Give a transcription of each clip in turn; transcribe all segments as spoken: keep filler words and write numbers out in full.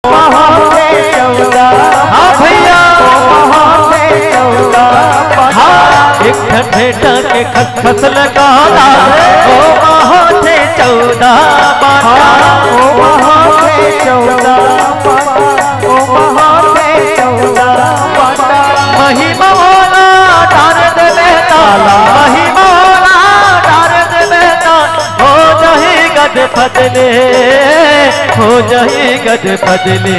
हाँ भैया। हाँ, एक ठन भेंटा के खसखस लगा ला। ओ महा थे चौदह बाटा। महिमा वाला डार दे बेटा, महिमा वाला डार दे बेटा, हो जाही गज फदले, हो जाही गज फदले,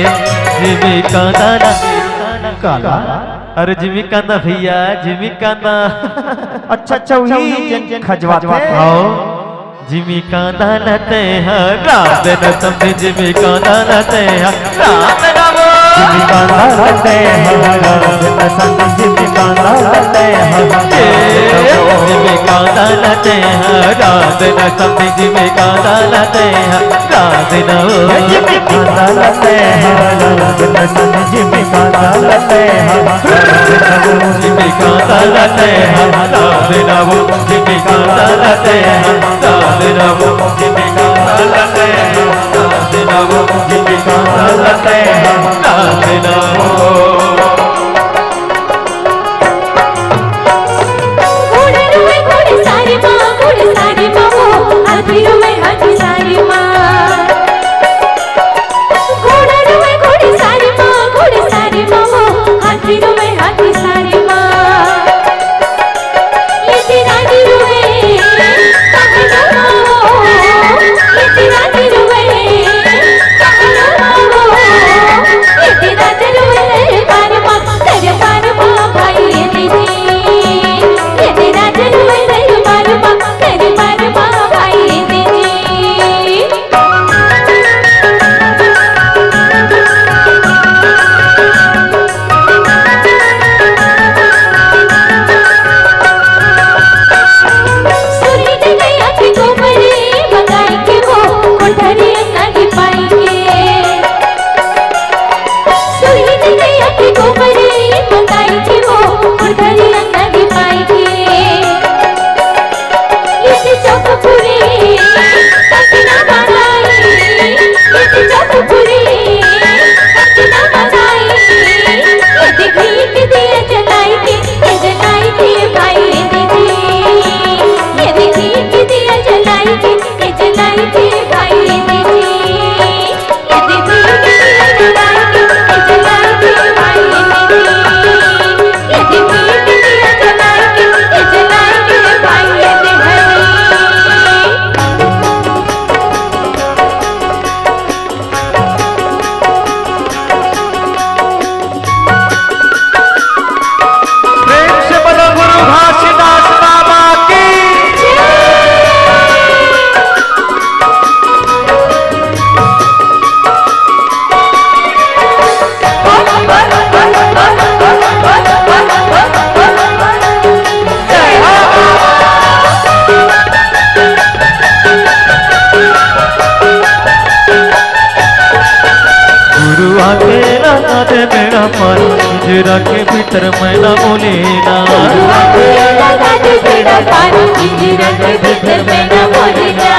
जिमी कांदा ना काला। अरे जिमी कांदा भैया, जिमी कांदा। अच्छा, अच्छा, वही जेन खजवाथे। हाँ। जिमी कांदा न ते ह राम न समझी, जिमी कांदा न ते ह राम न वो। जिमी कांदा न ते ह राम न समझी, जिमी कांदा न ते ह। ए, जिमी कांदा न ते ह राम न समझी, जिमी कांदा न ते ह राम न वो। जिमी कांदा न ते ह राम न समझी, जिमी कांदा न ते ह राम न वो। जिमी कांदा न ते ह राम न वो। जिमी कांदा न ते ह राम न वो। जिमी कांदा न ते ह राम न वो। जिमी कांदा न ते ह राम न वो। घोड़ा रोए घोड़े सारी माँ, घोड़े सारी माँ वो, हाथी रोए हाथी सारी माँ। घोड़ा रोए घोड़े सारी माँ, घोड़े सारी माँ वो, हाथी रोए हाथी सारी माँ। ये तेरा दिल है, पहलवान, ये तेरा दिल है, पहलवान, ये तेरा दिल है, दरबार माँ, दरबार माँ भाई, ये तेरी, ये तेरा दिल है, दरबार माँ, दरबार माँ भाई, ये तेरी। प्रेम से बोलो गुरु घासीदास बाबा की। गुरु आके लगा दे बेड़ा पार, पिंजरा के भीतर मैना बोले ना। गुरु आके लगा दे बेड़ा पार, पिंजरा के भीतर मैना बोले ना।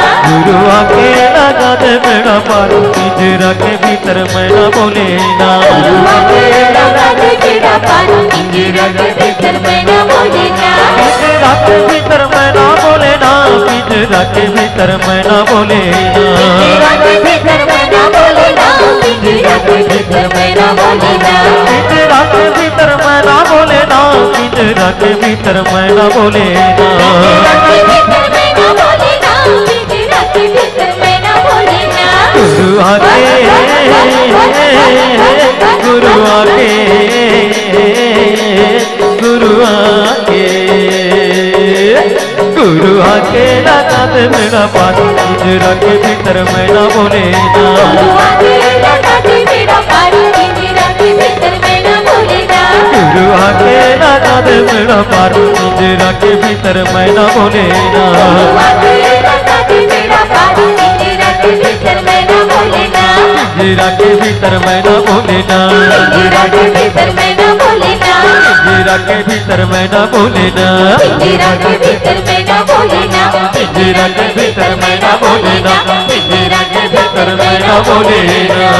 गुरु आके लगा दे बेड़ा पार, पिंजरा के भीतर मैना बोले ना। गुरु आके लगा दे बेड़ा पार, पिंजरा के भीतर मैना बोले ना। पिंजरा के भीतर मैना बोले ना, पिंजरा के भीतर मैना बोले ना। पिंजरा के भीतर मैना बोले ना, पिंजरा के भीतर मैना बोले ना। पिंजरा के भीतर मैना बोले ना, पिंजरा के भीतर मैना बोले ना। पिंजरा के भीतर मैना बोले ना, पिंजरा के भीतर मैना बोले ना। गुरु आके, गुरु आके, गुरु आके, गुरु आके लगा दे बेड़ा पार, पिंजरा के भीतर मैना बोले ना। गुरु आके लगा दे बेड़ा पार, पिंजरा के भीतर मैना बोले ना। गुरु आके लगा दे बेड़ा पार, पिंजरा के भीतर मैना बोले ना। गुरु आके लगा दे बेड़ा पार, पिंजरा के भीतर मैना बोले ना। पिंजरा के भीतर मैना बोले ना। पिंजरा के भीतर मैना बोले ना। पिंजरा के भीतर मैना बोले ना। पिंजरा के भीतर मैना बोले ना। पिंजरा के भीतर मैना बोले ना। पिंजरा के भीतर मैना बोले ना।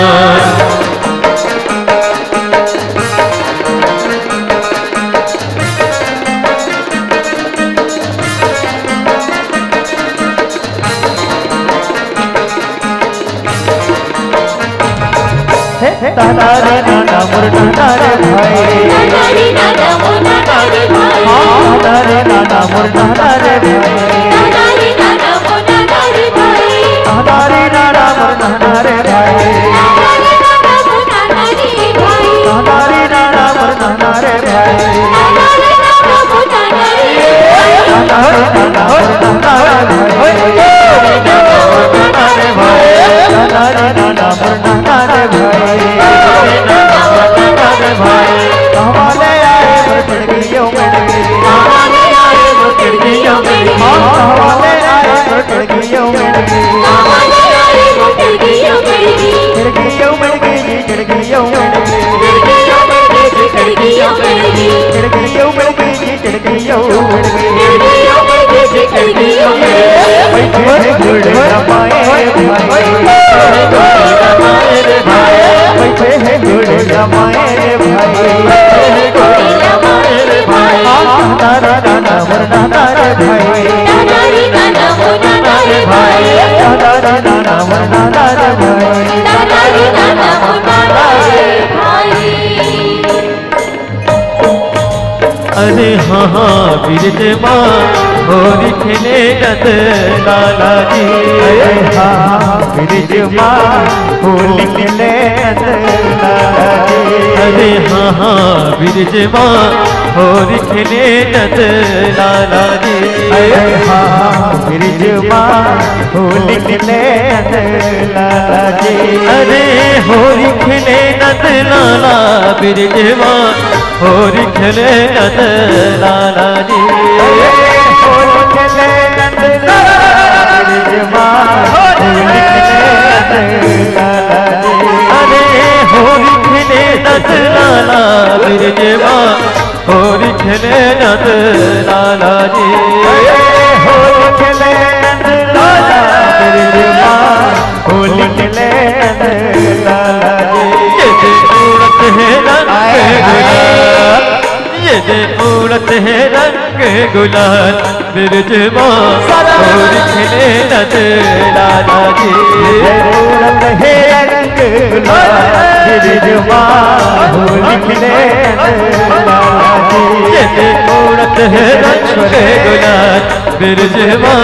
ताना रे नाना मोर नाना रे भाई। ताना रे नाना मोर नाना रे भाई। हाँ, ताना रे नाना मोर नाना रे भाई। ताना रे नाना मोर नाना रे भाई। ताना रे नाना मोर नाना रे भाई। ताना रे नाना मोर नाना रे भाई। ताना रे नाना मोर नाना रे भाई। ताना रे नाना मोर नाना रे भाई। ताना रे नाना मोर नाना रे भाई। ताना रे नाना मोर नाना रे भाई। कहवाँ ले आए मोर खिड़कियों में। कहवाँ ले आए मोर खिड़कियों में। हाँ, कहवाँ ले आए मोर खिड़कियों में। खिड़कियों में, खिड़कियों में। खिड़कियों में, खिड़कियों में। बैठे हैं घोड़े रमाए रे भाई। बैठे हैं घोड़े रमाए रे भाई। ताना रे नाना मोर नाना रे भाई। ताना रे नाना मोर नाना रे भाई। ताना रे नाना मोर नाना रे भाई। ताना रे नाना मोर नाना रे भाई। अरे हाँ, हाँ, बिरज मा होरी खेले नंद लाला जी। अरे हाँ, हाँ, बिरज मा होरी खेले नंद लाला जी। अरे हाँ, हाँ, बिरज मा होरी खेले नंद लाला जी। अरे हाँ, हाँ, बिरज मा होरी खेले नंद लाला जी। अरे होरी खेले नंद लाला बिरज मा, होरी खेले नंद लाला जी। अरे होरी खेले नंद लाला बिरज मा, होरी खेले नंद लाला जी। अरे होरी खेले नंद लाला बिरज मा, होरी खेले नंद लाला जी। अरे होरी खेले नंद लाला बिरज मा, होरी खेले नंद लाला जी। ये दे उड़त है रंग आए, आए। गुलाल, ये दे उड़त है रंग गुलाल, बिरज मा होरी खेले नंद लाला जी। ये दे उड़त है रंग गुलाल, बिरज मा होरी खेले नंद लाला जी। ये दे उड़त है रंग गुलाल, बिरज मा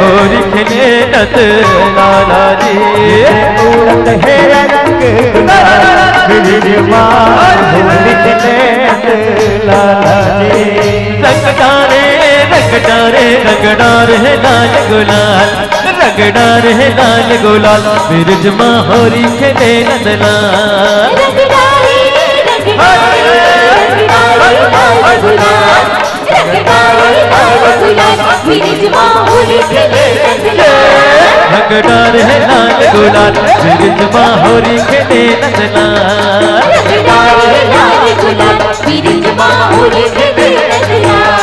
होरी खेले नंद लाला जी। उड़त है रंग गुलाल, बिरज मा होरी खेले नंद लाला जी। रंग डारे, रंग डारे, रंग डारे लाल गुलाल, रंग डारे लाल गुलाल, बिरज मा होरी खेले नंद लाल। रंग डारे, रंग डारे, रंग डारे लाल गुलाल, रंग डारे लाल गुलाल, बिरज मा होरी खेले नंद लाल। रंग डारे लाल गुलाल, बिरज मा होरी खेले नंद लाल। रंग डारे लाल गुलाल, बिरज मा होरी खेले नंद लाल।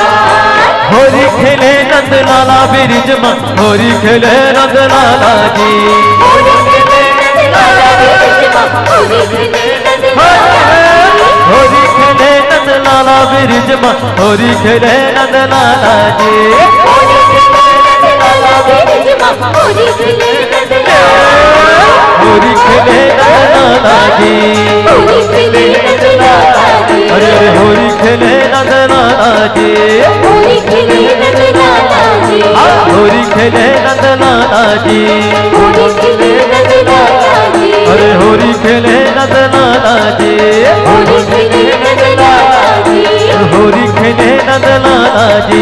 होरी खेले नंद लाला बिरज मा, होरी खेले नंद लाला जी। होरी खेले नंद लाला बिरज मा, होरी खेले नंद लाला। होरी खेले नंद लाला बिरज मा, होरी खेले नंद लाला जी। होरी खेले नंद लाला बिरज मा, होरी खेले नंद लाला। होरी खेले नंद लाला जी। होरी खेले नंद लाला जी। अरे, अरे, होरी खेले नंद लाला जी। होरी खेले नंद लाला जी। हाँ, होरी खेले नंद लाला जी। होरी खेले नंद लाला जी। अरे, होरी खेले नंद लाला जी। होरी खेले नंद लाला जी। होरी खेले नंद लाला जी।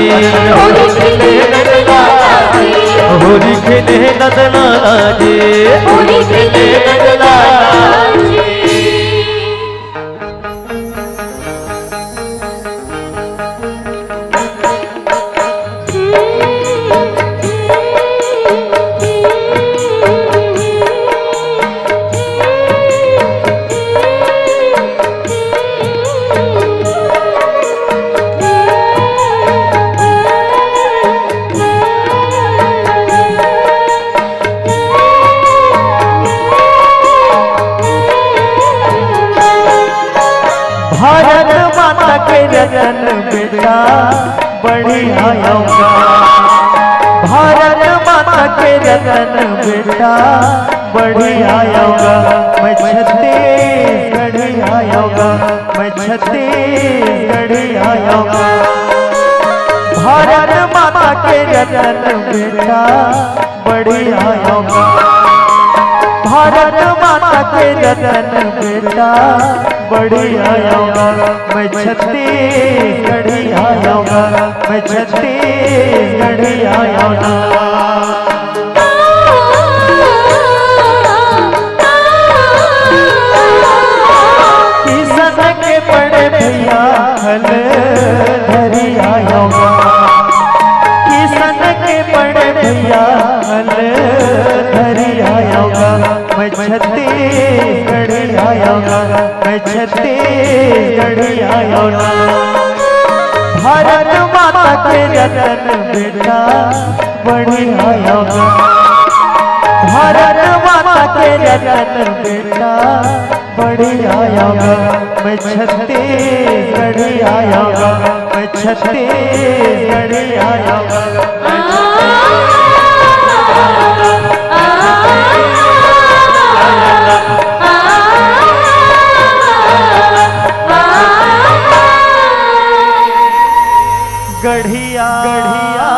होरी खेले नंद लाला जी। होरी खेले नंद लाला जी। होरी खेले नंद लाला जी। भारत माता के रतन बेटा बढ़िया अवतार। भारत माता के रतन बेटा बड़ी आयोगा, मैं छत्तीसगढ़ी आयोगा, मैं छत्तीसगढ़ी आयोगा। भारत माता के रतन बेटा बड़ी आयोगा, भारत माता के रतन बेटा बड़ी आयोगा, मैं छत्तीसगढ़ी आयोगा, मैं छत्तीसगढ़ी आयोगा। किसन के बड़े भैया हल धरी आयोगा, किसन के बड़े भैया हल धरी आयोगा, मैं छत्तीसगढ़ी आयोगा, मैं छत्तीसगढ़ी आयोगा। भारत माता के रतन बेटा बड़ी आयोगा, भारत माता के रतन बेटा बड़ी आयोगा, मैं छत्तीसगढ़ी आयोगा, मैं छत्तीसगढ़ी आयोगा। गढ़िया, गढ़िया।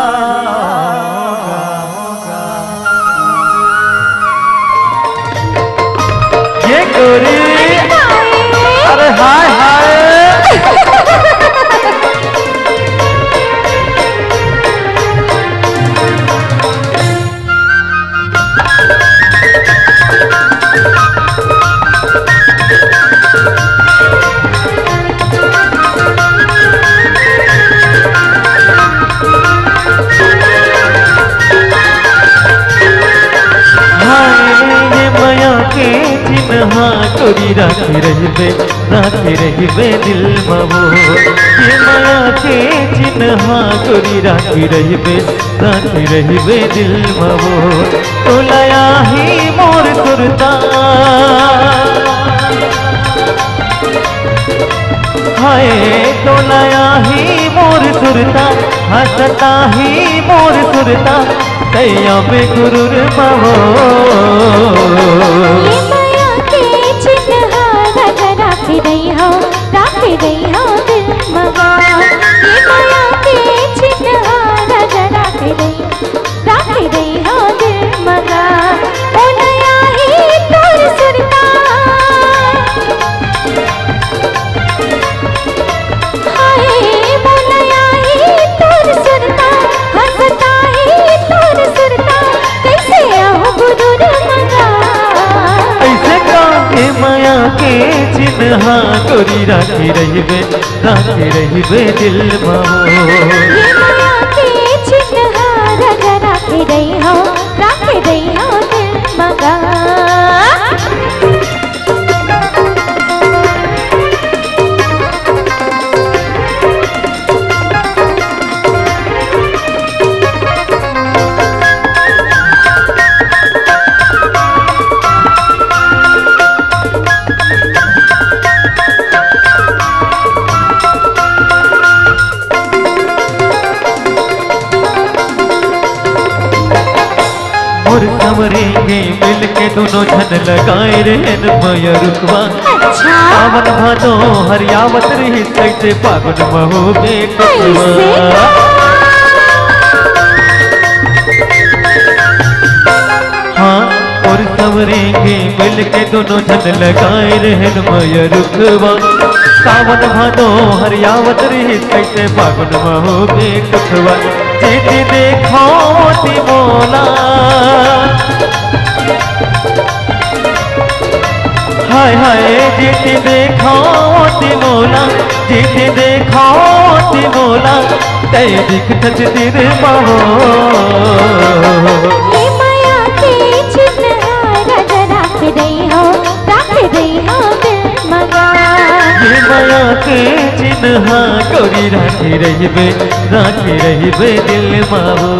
ये गोरी, अरे हाय हाय। हाय, ये मया के चिन्हा तोरी राखे रहिबे, राखे रहिबे दिल मा वो। ये मया के चिन्हा तोरी राखे रहिबे, राखे रहिबे दिल मा वो। तोला आही मोर सुरता, हाय, तोला आही मोर सुरता, हंसत आही मोर सुरता, तैया बेगुरूर मा वो। ये मया के चिन्हा राजा राखे रहिहव, राखे रहिहव दिल मा। ये मया के चिन्हा राजा राखे रहिहव, राखे रहिहव दिल मा। ओ नया ही तोर सुरता, हाय, ओ नया ही तोर सुरता, हंसत आही तोर सुरता, कइसे आहूं गुरूर मा। अइसे का? ए मया के चिन्हा तोरी राखे रहिबे, राखे रहिबे दिल मा वो। ये मया के चिन्हा राजा राखे रहिहव, राखे रहिहव दिल मा। मोर संवरे के मिलके दुनों झन लगाए रहेन मयरुकवा। अच्छा। सावन भादो हरियावत रहिस, कइसे फागुन मा होबे टुकवा। अइसे का? हाँ, मोर संवरे के मिलके दुनों झन लगाए रहेन मयरुकवा। सावन भादो हरियावत रहिस, कइसे फागुन मा होबे टुकवा। जेती देखव ओती मोला, हाय हाय, जेती देखव ओती मोला, जेती देखव ओती मोला, तैं दिखथस दिल मा वो। ये मया के चिन्हा राजा राखे रहिहव, राखे रहिहव दिल मा। ये मया के चिन्हा गोरी राखे रहिबे, राखे रहिबे दिल मा वो।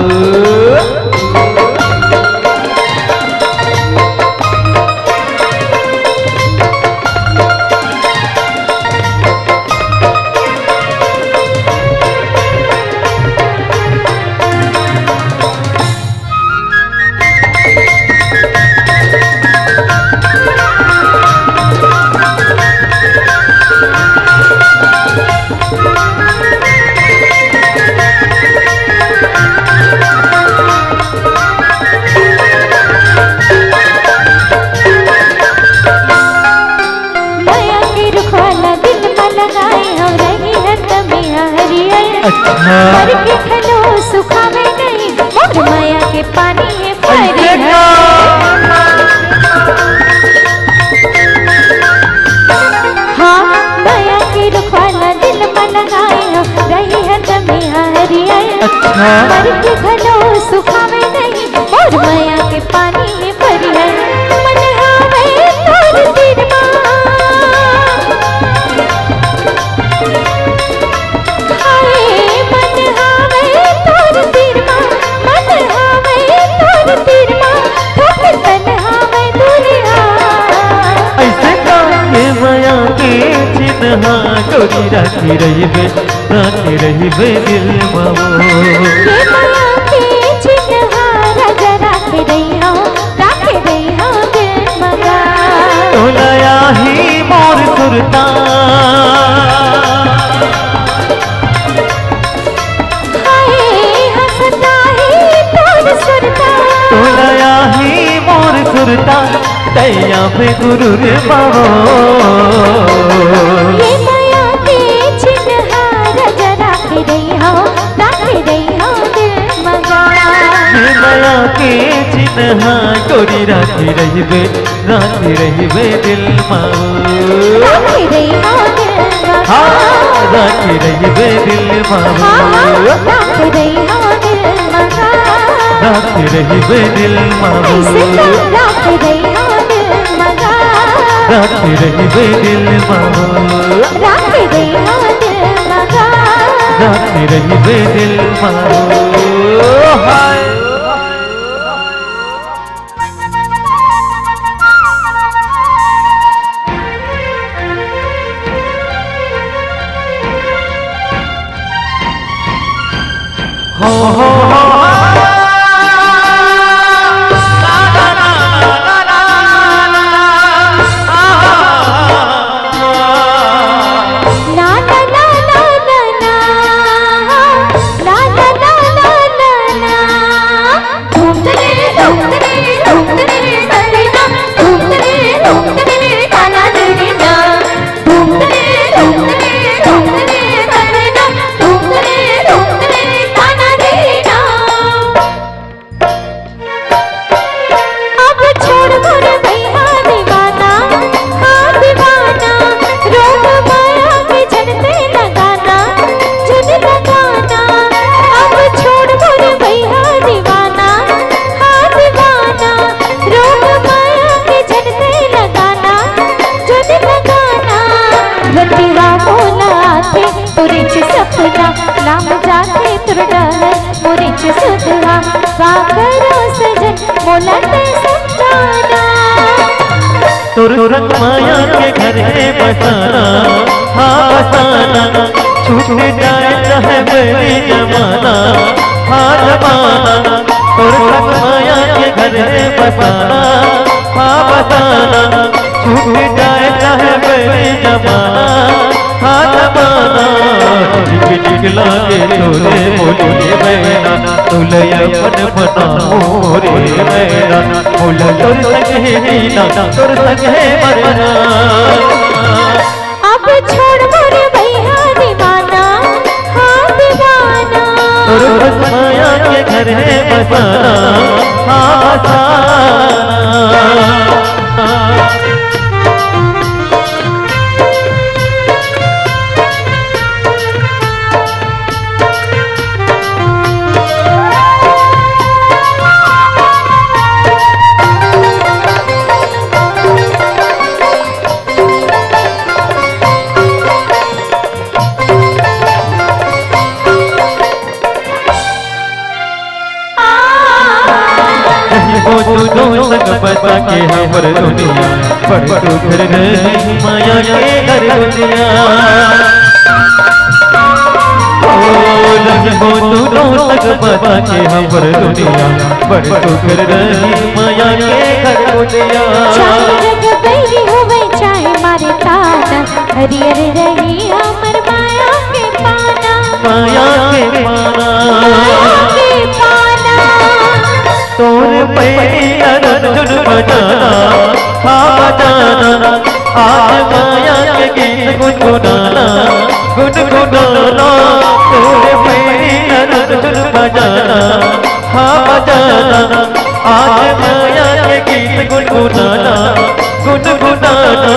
मर के घलो सुखावे नहीं, मोर मया के पानी हे परिहर। मन हावे तोर तीर मा, हाय, मन हावे तोर तीर मा, मन हावे तोर तीर मा, थोक तन हावे दूरिहा। अइसे का ये मया के चिन्हा, गोरी राखे रहिबे, राखे रहिबे दिल मा वो। ये मया के चिन्हा, राजा राखे रहिहौ, राखे रहिहौ दिल मा गा। तोला आही मोर सुरता। हाय, हँसत आही तोर सुरता। तोला आही मोर सुरता, तैया पे गुरूर मा वो। ये मया के चिन्हा, राजा राखे रहिहौ, राखे रहिहौ दिल मा गा। ये मया के चिन्हा, गोरी राखे रहिबे, राखे रहिबे दिल मा वो। राखे रहिहौ दिल मा गा। हाँ, राखे रहिबे दिल मा वो। हाँ, हाँ, राखे रहिहौ दिल मा गा। राखे रहिबे दिल मा वो। अइसे का राखे रहिहौ दिल मा गा। राखे रहिबे दिल मा वो। राखे रहिहौ दिल मा गा। राखे रहिबे दिल मा वो। हाय। अब छोड़ मोर भैया दीवाना, हाँ दीवाना, रोग माया के झन ते लगाना, झन लगाना। अब छोड़ मोर भैया दीवाना, हाँ दीवाना, रोग माया के झन ते लगाना, झन लगाना। रतिहा मोला आथे तोरेच सपना, लाम जाथे तोर डहर मोरेच सुधहा। का करों सजन मोला तैं समझाना। तोर संग माया के घर में बसाना, हाँ बसाना। छूट जाए चाहे बैरी जमाना, हाँ जमाना। तोर संग माया के घर में बसाना, हाँ बसाना। छूट जाए चाहे बैरी जमाना, हाँ जमाना। ठीक ठीक लागे तोरे मोरे मैना, तोला अपन बनाओ रे मैना। मोला तोर संग हे जीना, तोर संग हे मरना। अब छोड़ मोर भैया दीवाना, हाँ दीवाना। तोर माया के घर में बसाना, हाँ बसाना। रहिबो दूनों संग बसा के हमर दुनिया, बड़ सुघर रही माया के घर दुनिया। ओ, रहिबो दूनों संग बसा के हमर दुनिया, बड़ सुघर रही माया के घर दुनिया। चाहे जग बैरी होवे, चाहे मारे ताना, हरियर रही हमर माया के पाना। माया के पाना। माया के पाना। तोर पैरी अर्जुन बजाना, हाँ बजाना। आज माया के गीत गुनगुनाना, गुनगुनाना। तोर पैरी अर्जुन बजाना, हाँ बजाना। आज माया के गीत गुनगुनाना, गुनगुनाना।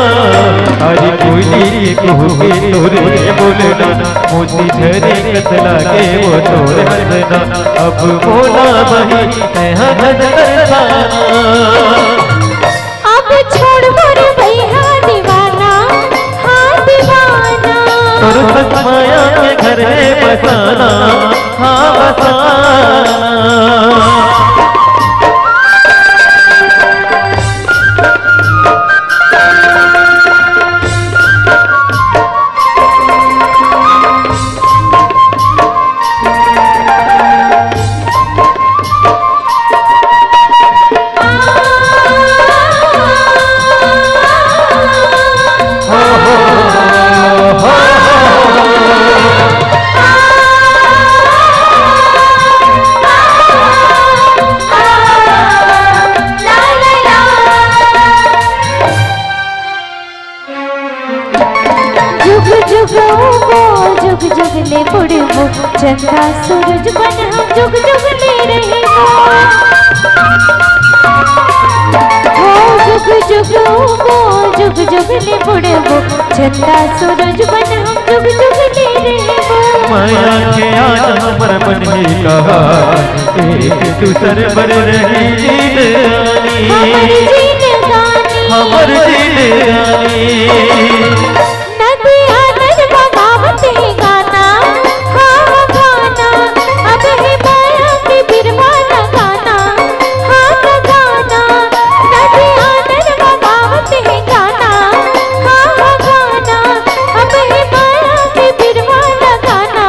अरे कोयली के कुहू के तोरे बोलना, मोती झरे कस लागे वो तोर हंसना। अब मोला बही तैहा धन करता। अब छोड़ मोर भैया दीवाना, हाँ दीवाना। तोर संग माया के घर में बसाना, हाँ बसाना। जुग जुग उगो, जुग जुग ले बुड़बो, चंदा सूरज बन हम जुग जुग ले रहिबो। हो जुग जुग उगो, जुग जुग ले बुड़बो, चंदा सूरज बन हम जुग जुग ले रहिबो। माया के आज हमर मन ही कहा, एक दूसर बर रही जिंदगानी। हमर जिंदगानी। हमर जिंदगानी। नदिया नरवा गावत हे गाना, हाँ गाना। अब हे माया के बिरवा न गाना, हाँ न गाना। नदिया नरवा गावत हे गाना, हाँ गाना। अब हे माया के बिरवा न गाना,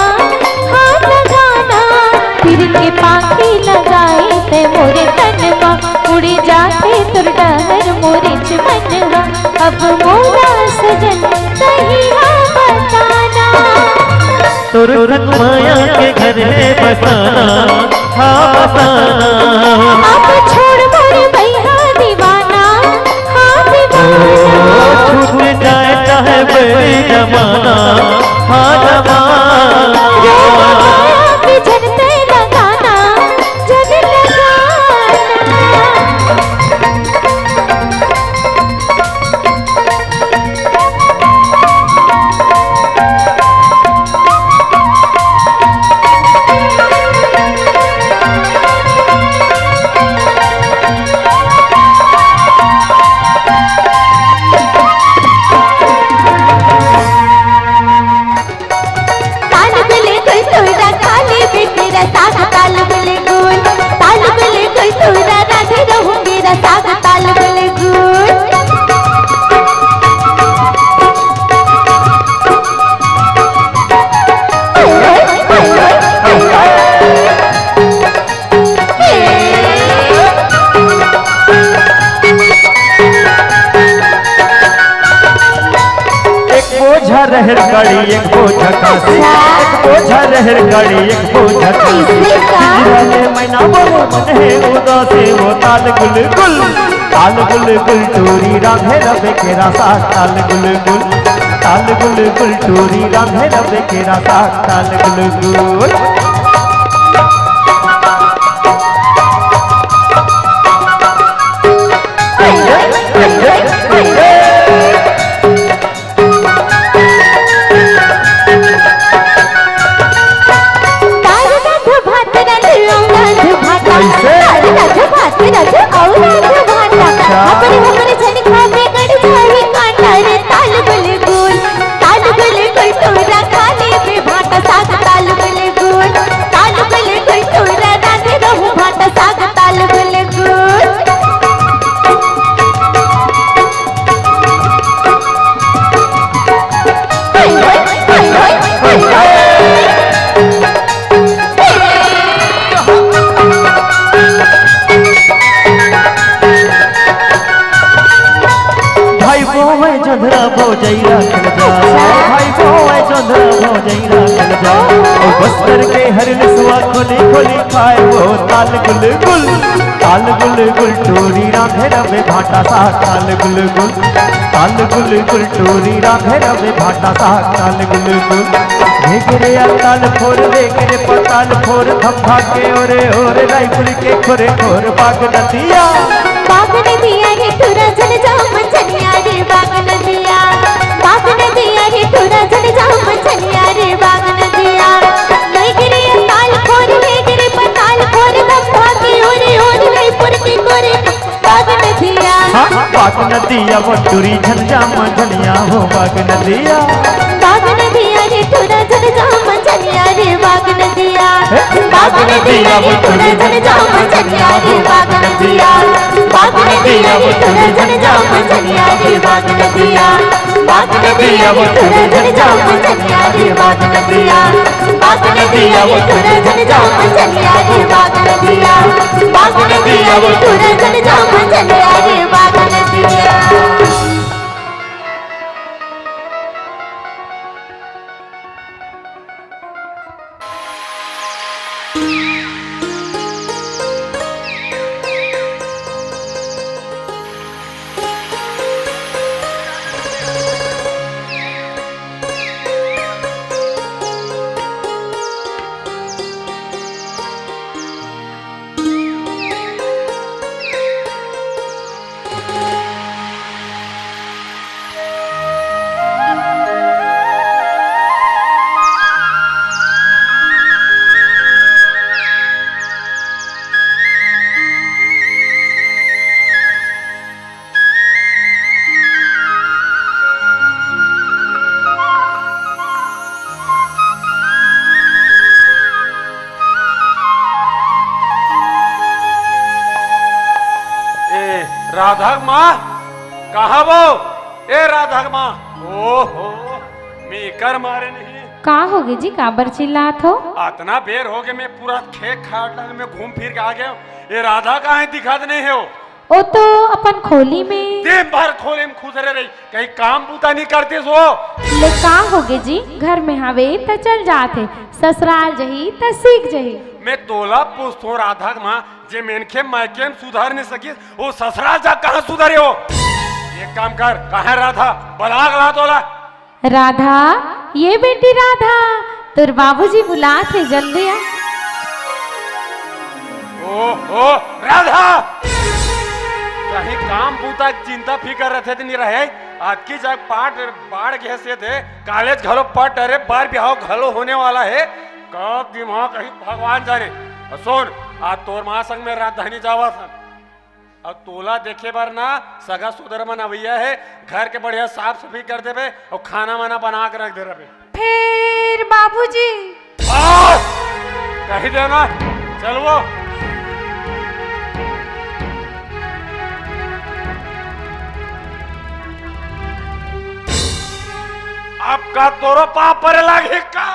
हाँ न गाना। फिर के पाके लगाए ते मोरे तन मा, उड़ी जाथे तोर डहर मोरे चमन हा। अब मोला सजन कहिया बताना। तोर संग माया के घर में बसाना, हाँ बसाना। अब छोड़ मोर भैया दीवाना, हाँ ओ, दीवाना। छूट जाए चाहे बैरी जमाना, हाँ जमाना। रे माया के झन ते लगाना, झन लगाना। ताल गुल गुल तोरा खा लेबे तेरा साग, ताल गुल गुल। ताल गुल गुल तोरा राधे रहूं मेरा साग, ताल गुल गुल। एक बोझा रहर कड़ी, एक बोझा कांसी, एक बोझा रहर कड़ी, एक बोझा कांसी। ऐसे का? पिंजरा ले मैना बोले मन हे उदासी, वो ताल गुल गुल, ताल गुल गुल टूरी रांधे रबे केरा साग, ताल गुल गुल, ताल गुल गुल टूरी रांधे रबे केरा साग, ताल गुल गुल। दाल रांधो भात रांधो अउ रांधो भाटा। कैसे? दाल रांधो भात रांधो अउ रांधो भाटा। अच्छा। हमरे हमरे झन खाबे गड़ जाही कांटा रे ताल गुल गुल। ताल गुल गुल टूरा खा लेबे भाटा साग ताल गुल गुल। ताल गुल गुल टूरा रांधे रहूं भाटा साग ताल गुल गुल। भाई बोवे जोंधरा भौजई राखल जा, भाई बोवे जोंधरा भौजई राखल जा। ओ बस्तर के हर लसुआ खोली खोली खाए वो ताल गुल गुल, ताल गुल गुल टूरी रांधे रबे भाटा साग ताल गुल गुल। ताल गुल गुल टूरी रांधे रबे भाटा साग ताल गुल गुल। भेगरे आ ताल फोर वेगरे पताल फोर थम्भा के ओरे ओरे रायपुर के खोरे खोर बाग नदिया। बाग नदिया रे टूरा झन जा मंझनिया रे बाग नदिया। बाग नदिया वो टूरी झन जाम झनिया हो बाग नदिया। बाग नदिया रे टूरा झन जाम झनिया रे बाग नदिया। बाग नदिया वो टूरा झन जाम झनिया रे बाग नदिया। बाग नदिया वो टूरा झन जाम झनिया रे बाग नदिया। बाग नदिया वो टूरा झन जाम झनिया रे बाग नदिया। बाग नदिया वो टूरा झन जाम झनिया रे बाग नदिया। बाग नदिया वो टूरा झन जाम झनिया रे बाग नदिया। ए, राधा के माँ, कहाँ वो? ए, राधा के माँ, ओहो, मैं एकर मारे नहीं। का होगे जी, काबर चिल्लात हो? अतना बेर होगे, मैं पूरा खेत खार डंग में घूम फिर के आ गया। ए, राधा कहाँ है, दिखात नहीं है वो। ओ तो अपन खोली में। दिन भर खोली में खुसरे रही, कहीं काम बूता नहीं करतीस वो। ले का होगे जी, घर में हवे त चल जात हे, ससुराल जही त सीख जही। मैं तोला पूछथों राधा के माँ, जे मनखे मायके में सुधर नहीं सकिस, वो ससुराल जा कहाँ सुधरे हो? एक काम कर, कहाँ है राधा? बला के ला तोला। राधा, ये बेटी राधा, तोर बाबूजी बुलात हे, जल्दी आ। ओहो, राधा! कहीं काम बूता के चिंता फिकर रथे त नहीं रहे। अतकी जग पाट बाढ़ गे से ते, कॉलेज घलो पट डरे, बर बिहाव घलो होने वाला हे। कब दिमाग कहीं भगवान जाने। अउ सुन, आज तोर माँ संग में राजधानी जावत हन। अउ तोला देखे बर ना सगा सुदर मन अवइया हे, घर के बढ़िया साफ सफाई कर देबे अउ खाना वाना बना के रख दे रहे। फिर बाबूजी। बस! कही देना, चल वो। आपका तोरो पाप परे लागे का?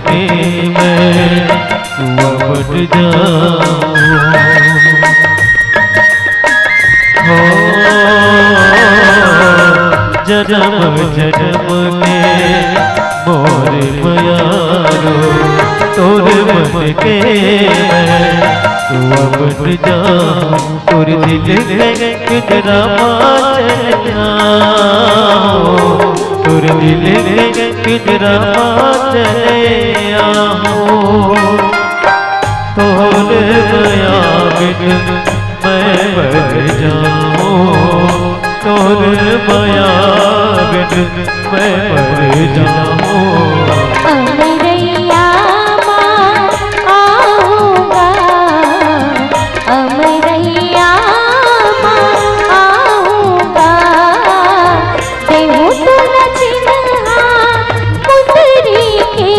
के मैं तू अवट जाऊं। हो जन्म जन्म के मोर मयारो, तोर मन के मैं तू अवट जाऊं। तोर दिल के पिंजरा मा चले आऊं, तोर दिल के पिंजरा मा चले आऊं। तोर मया बिन मैं मर जाऊं, तोर मया बिन मैं मर जाऊं। अमरैया मा आहूँगा, अमरैया मा आहूँगा। देहूँ तोला चिन्हा मुंदरी के,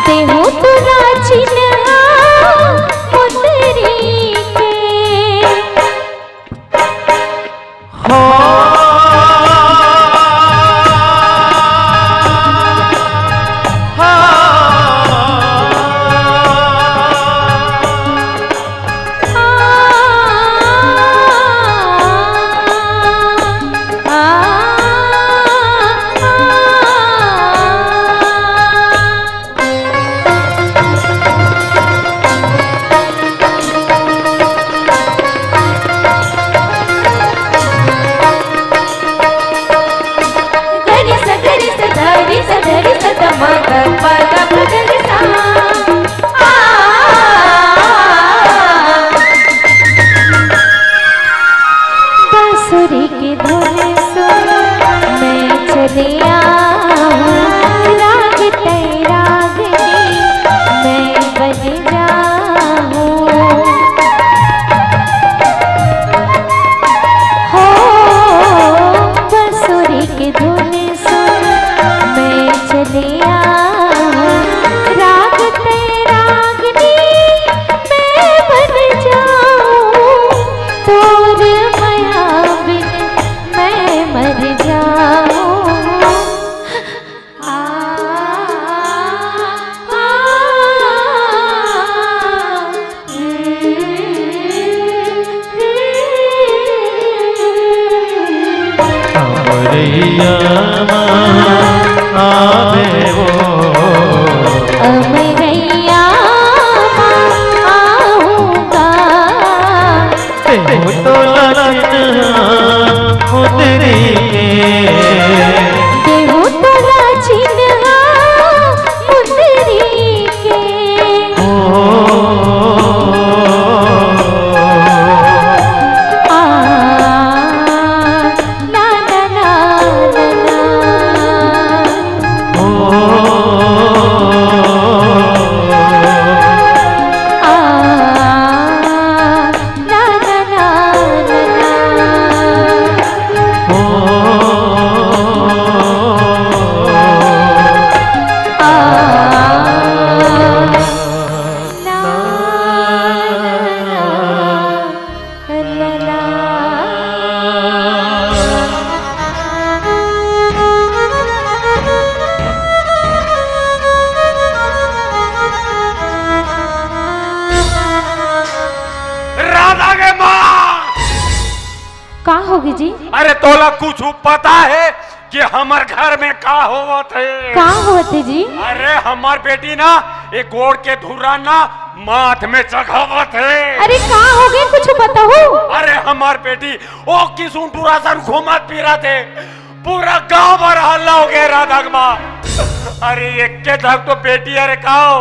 देहूँ तोला चिन्हा मुंदरी के। हो। गरि स गरि स ध रि स ध रि स ध म ग प ग प ग रि सा। आ, बांसुरी की धुन सुन मैं चले आऊं, राग तैं रागनी मैं बन जाऊं। हो, बांसुरी की धुन सुन मैं चले आऊं, राग तैं रागनी मैं बन जाऊं, तोर मया बिन मैं मर जाऊं। आ, आ, आ। अमरैया मा आवे वो। अमरैया मा आहूँगा। देहूँ तोला चिन्हा मुंदरी के। देहूँ तोला चिन्हा मुंदरी के। ओ। आ, ना, ना, ना, ना, ना। ओ। आ, ना, ना, ना, ना, ना। ओ। आ, ना, ना, ना, ना। राधा के माँ! का होगे जी? अरे तोला कुछ पता है कि हमर घर में का होवत हे? का होवत हे जी? अरे हमर बेटी ना ये गोड़ के धुर्रा ना माथ में चघावत हे। अरे का होगे, कुछ बताहू? अरे हमर बेटी ओ किसुन टूरा सन घूमत फिरत हे, पूरा गांव भर हल्ला होगे राधा के माँ। अरे एके धक तो बेटी, अरे का हो?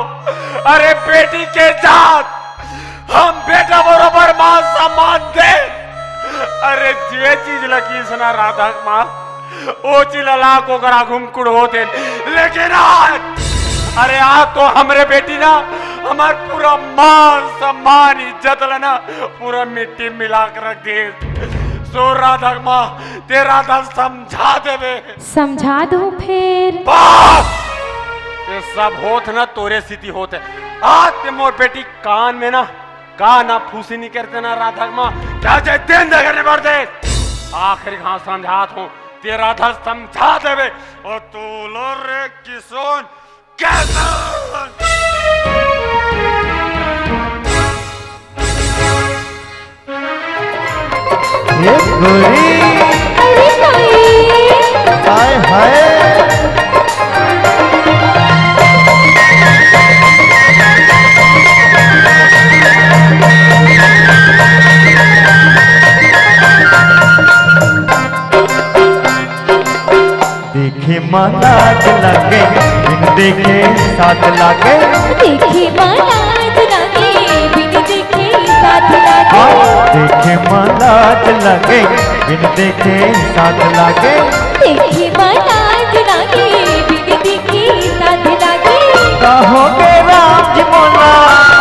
अरे बेटी के जात हम बेटा बरोबर मान सम्मान दे। अरे जे चीज लगी सना राधा के माँ, ओ चीज ला लाके ओकर आगू म कुड़होत हे। लेकिन आज, अरे आज तो हमरे बेटी ना हमर पूरा मान सम्मान इज्जत ला ना पूरा मिट्टी म मिला के रख दे। सो राधा के माँ, तैं राधा समझा देबे। समझा दूं फेर? बस! ये सब होत ना तोरे सेती होत हे। आज तैं मोर बेटी कान में ना कानाफूसी नइ करते ना राधा के माँ, का जाय तेन जगह नइ बढ़ते। आखिरी घांव समझात हों, तैं राधा समझा देबे। अउ तोला रे किसुन, ये गोरी। अरे भाई। हाय हाय। देखे म लाज लागे, बिन देखे साथ लागे। देखे म लाज लागे, बिन देखे साथ लागे। हाँ, देखे म लाज लागे, बिन देखे साथ लागे। देखे म लाज लागे, बिन देखे साथ लागे। कहो के राम जी मोला।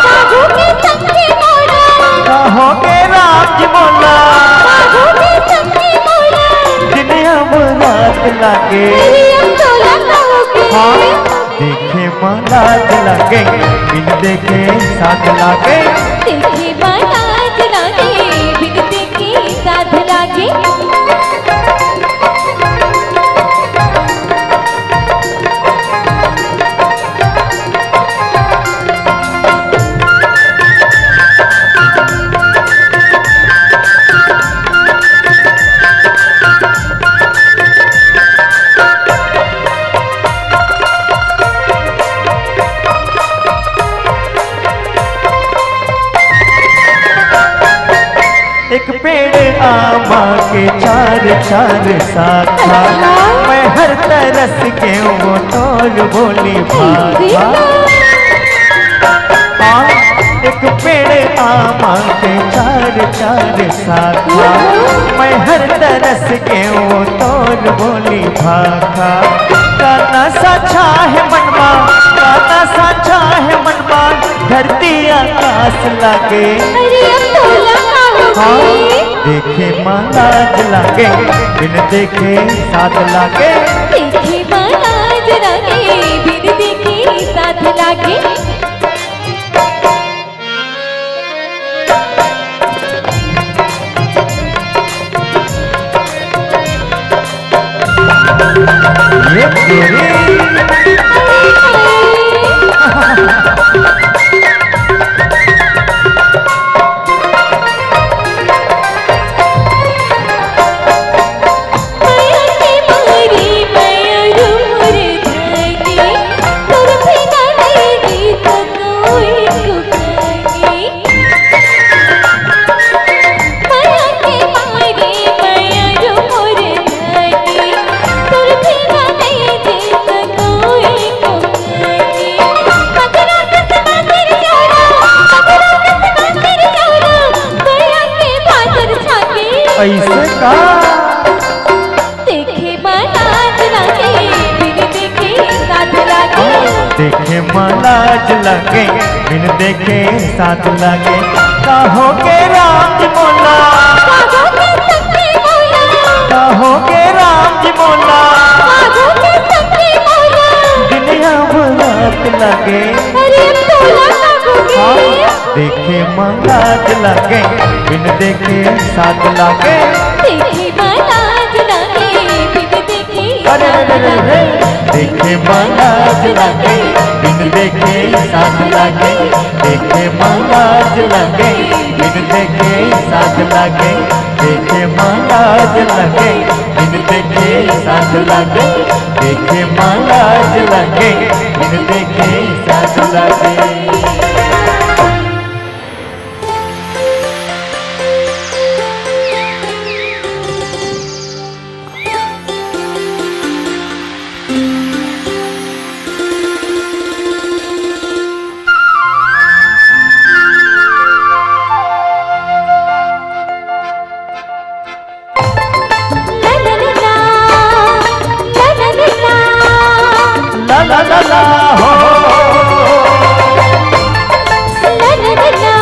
कहो के संगी मोला। कहो के राम जी मोला। कहो के संगी मोला। दिन अब रात लागे। अरे अब तोला कहो के। हाँ, देखे म लाज लागे, बिन देखे साथ लागे। देखे म लाज लागे, बिन देखे साथ लागे। एक पेड़ आमा के चार चार शाखा, अच्छा। मैं हर तरस के वो तोर बोली भाखा। हाँ, एक पेड़ आमा के चार चार शाखा, मैं हर तरस के वो तोर बोली भाखा। का नशा छाहे मनमा, का नशा छाहे मनमा, धरती आकाश लागे। अरे अब तोला का हो हाँ, गई? देखे म लाज लागे, बिन देखे साथ लागे। देखे म लाज लागे, बिन देखे साथ लागे। ये तेरी। ऐसे का? देखे म लाज लागे, बिन देखे साथ लागे। देखे म लाज लागे, बिन देखे साथ लागे। कहो के राम जी मोला। कहो के संगी मोला। कहो के राम जी मोला। कहो के संगी मोला। दिन अब रात लागे। अरे तोला कहो के। हाँ। देखे म लाज लागे, बिन देखे साथ लागे। देखे म लाज लागे, बिन देखे अरे रे रे रे रे। देखे म लाज लागे, बिन देखे साथ लागे। देखे म लाज लागे, बिन देखे साथ लागे। देखे म लाज लागे, बिन देखे साथ लागे। देखे म लाज लागे, बिन देखे साथ लागे। ला ला ला ला, ला ला ला ला हो। ला ला ला ला,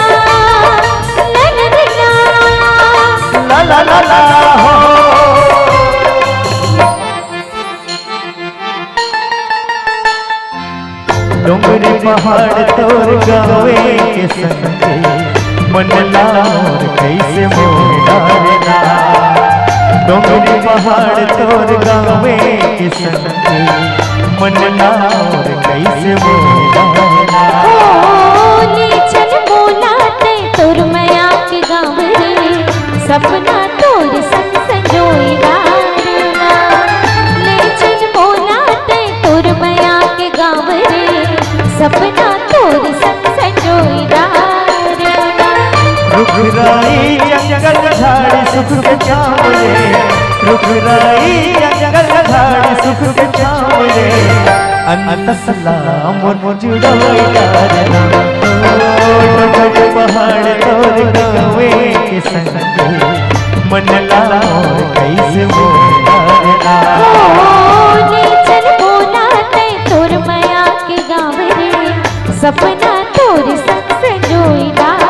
ला ला ला ला, ला ला ला ला हो। डोंगरी पहाड़ तोर गावे के संगे, मन ला मोर कइसे मोह डारे ना। डोंगरी पहाड़ तोर गावे के संगे, मन ला मोर कइसे मोर दाना। ओ, ले चल मोला तैं तोर मया के गाँव रे, सपना तोर संग संजोए दारना। ले चल मोला तैं तोर मया के गाँव रे, सपना तोर संग संजोए दारना। रुख राई जंगल झाड़ी सुख के छाँव रे, रुख राई जंगल झाड़ी सुख के छाँव रे, अंतस ला मोर जुड़ोए दारना। ओ, डोंगर पहाड़ तोर गाँवे के संगे, मन ला मोर कइसे मोर दारना। ओ, ले चल मोला तैं तोर मया के गाँव रे, सपना तोर संग संजोए दारना।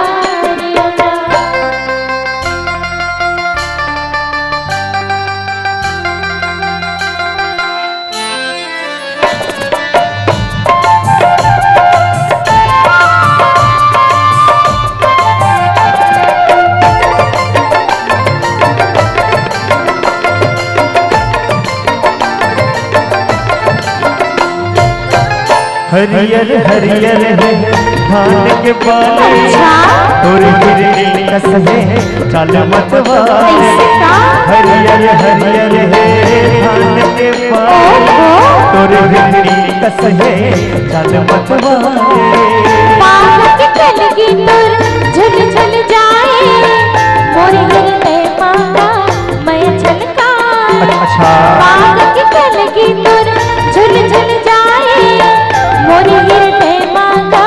हरियर हरियर हे धान के बाली, अच्छा। तोर हिरनी कस हे चाल मतवाली। ऐसे का? हरियर हरियर हे धान के बाली, ओहो। तोर हिरनी कस हे चाल मतवाली। पाँव के कलगी तोर झुल झुल जाए, मोर हृदय मांगा मैं छलकाए। अच्छा। पाँव के कलगी तोर झुल झुल जाए, मोर हृदय मांगा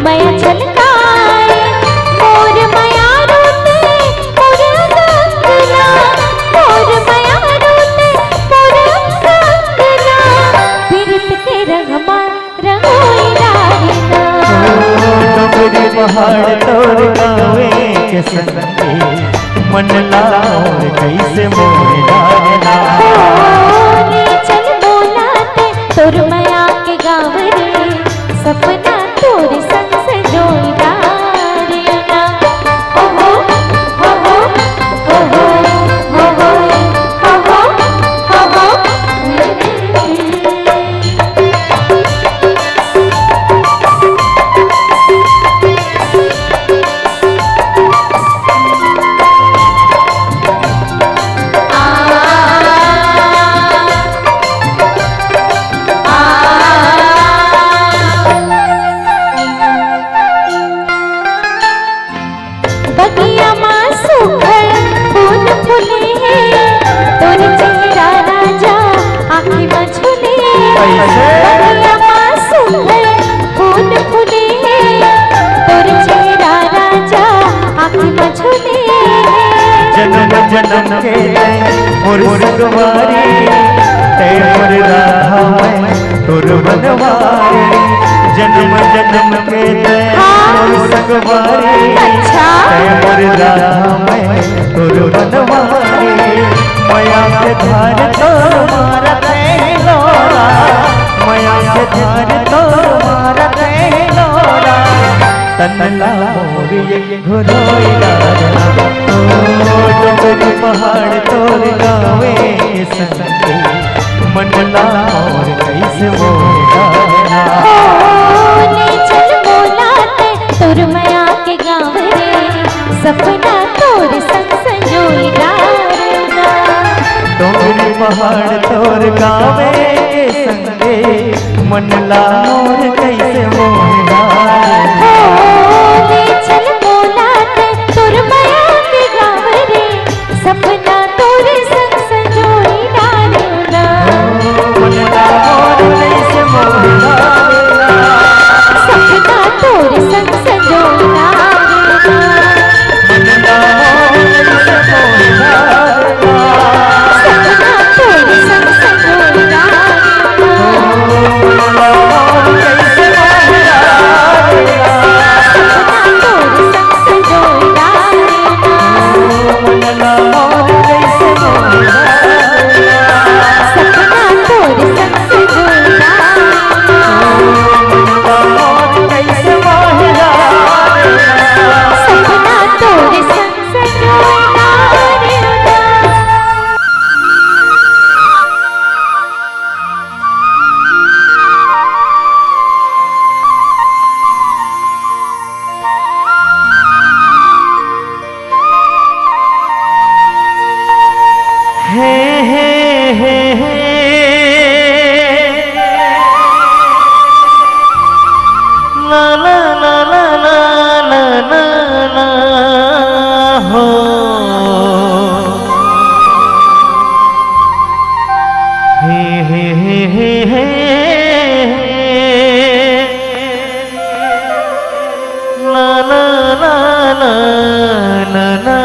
मैं छलकाए। मोर मया रोते मोर अंगना, मोर मया रोते मोर अंगना, पीरित के रंगमा रंगोई डारना। ओ, डोंगरी पहाड़ तोर गाँवे के संगे, मन ला मोर कइसे मोहे डारना। ओ, ले चल मोला तैं तोर मया के गाँव रे, सपना तोर संग संजोई डारना। ओहो, ओहो, ओहो, ओहो, ओहो, ओहो। बगिया मा सुघर फूल फूले हे, तोर चेहरा राजा आँखी मा झूले। कैसे? बगिया मा सुघर फूल फूले हे, तोर चेहरा राजा आँखी मा झूले। जन्म जन्म के तैं मोर संगवारी, तैं मोर राधा मैं तोर बनवारी। जन्म जन्म के तैं हाँ। मोर संगवारी, अच्छा। तैं मोर राधा मैं तोर बनवारी। मया के धार तोर मारत हे लोरा, मया के धार तोर मारत हे लोरा। तन ला मोर ये घोरोई डारना, ओ डोंगरी पहाड़ तोर गाँवे संगे, मन ला मोर कैसे मोर डारना। ओ ले चल मोला तैं तोर मया के गाँव रे, सपना तोर संग संजोई डारना। डोंगरी पहाड़ तोर गाँवे संगे, मन ला मोर कैसे मोह डारे। ओ ले चल मोला तैं तोर मया के गाँव रे, सपना तोर संग संजोई डारना। ओ मन ला मोर कैसे मोह डारे। सपना तोर संग संजोई डारना। मन ला मोर कैसे मोह डारे। सपना तोर संग संजोई डारना। हे, हे, हे, हे। ना, ना, ना, ना, ना, ना।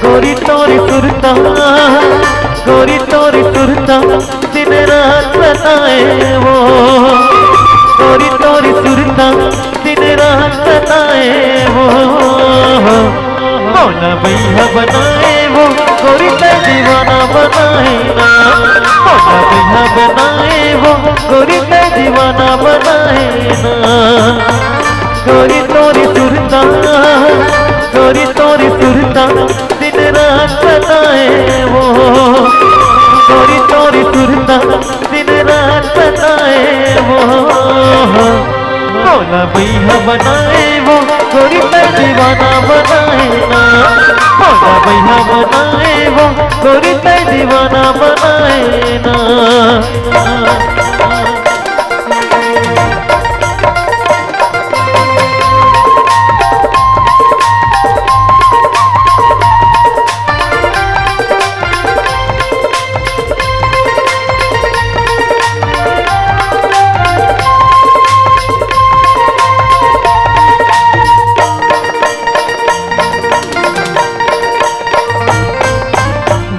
गोरी तोरी सुरता, गोरी तोरी सुरता, दिन रात सताए वो। गोरी तोरी सुरता, दिन रात सताए वो। मोला बइहा बनाए वो, गोरी तैं दीवाना बनाए ना। मोला बइहा बनाए वो, गोरी तैं दीवाना बनाए ना। गोरी तोरी सुरता, गोरी तोरी सुरता, दिन रात सताए वो। गोरी तोरी सुरता, दिन रात सताए वो। मोला बइहा बनाए वो, गोरी तैं दीवाना बनाए ना। मोला बइहा बनाए वो, गोरी तैं दीवाना बनाए ना।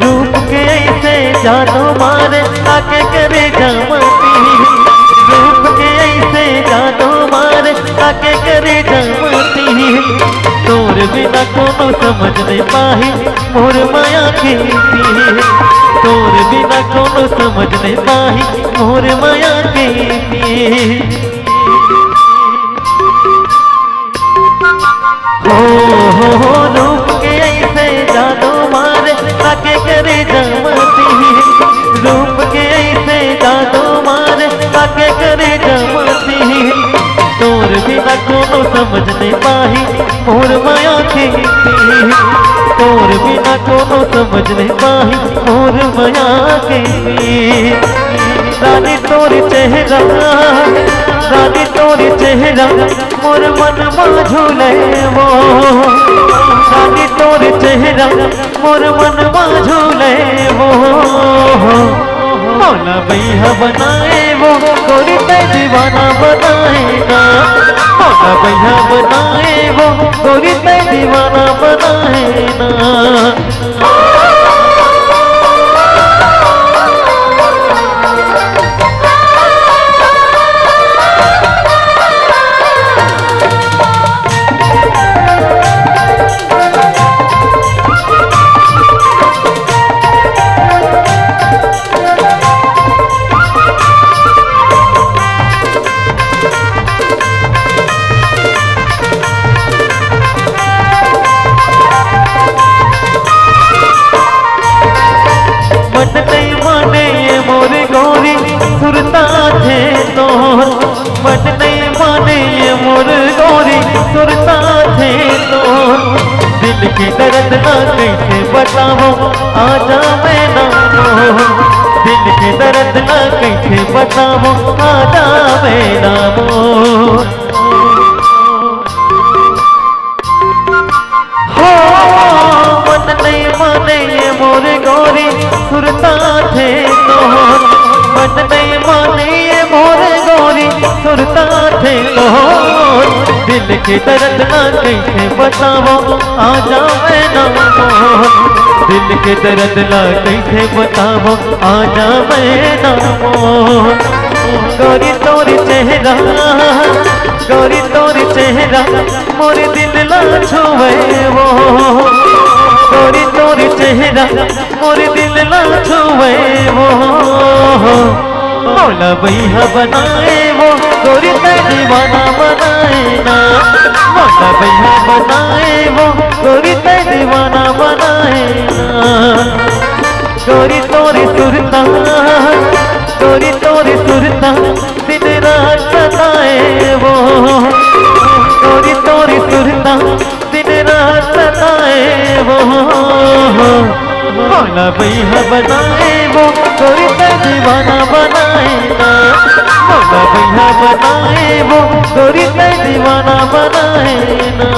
रूप के ऐसे जादू मारे, आके करे जमती। रूप के ऐसे जादू मारे, आके करे जमती। तोर बिना कोनो समझ नहीं पाही मोर मया के पीर। तोर बिना कोनो समझ नहीं पाही मोर मया के पीर। हो, हो, हो, रूप के ऐसे जादू मारे, आके करे जमती। रूप के ऐसे जादू मारे, आके करे जमती। तोर बिना कोनो समझ नहीं पाही मोर मया के पीर। तोर बिना कोनो समझ नहीं पाही मोर मया के पीर। रानी तोर चेहरा, रानी तोर चेहरा, मोर मन मा झूले वो। रानी तोर चेहरा, मोर मन मा झूले वो। मोला बइहा बनाए वो, गोरी तैं दीवाना बनाए ना। मोला बइहा बनाए वो, गोरी तैं दीवाना बनाए ना। मन नहीं माने ये मोर गोरी, सुरता थे तोर। मन नहीं माने ये मोर गोरी, सुरता थे तोर। दिल के दर्द ना कैसे बतावो, आजा मैं ना मोर। दिल के दर्द ना कैसे बतावो, आजा मैं ना मोर। हो, मन नहीं माने ये मोर गोरी, सुरता थे तोर। मन नहीं माने ये मोर गोरी, सुरता थे तोर। दिल के दर्द ना कैसे बतावो, आजा मैं ना मोर। दिल के दर्द ना कैसे बतावो, आजा मैं ना मोर। गोरी तोर चेहरा, गोरी तोर चेहरा, मोर दिल ला छुवे वो। गोरी तोर चेहरा, मोर दिल ला छुवे वो। मोला बइहा बनाए वो, गोरी तैं दीवाना बनाए ना। मोला बइहा बनाए वो, गोरी तैं दीवाना बनाए ना। गोरी तोरी सुरता, गोरी तोरी सुरता, दिन रात सताए वो। गोरी तोरी सुरता, दिन रात सताए वो। मोला बइहा बनाए वो, गोरी तैं दीवाना बनाए ना। मोला बइहा बनाए वो, गोरी तैं दीवाना बनाए ना।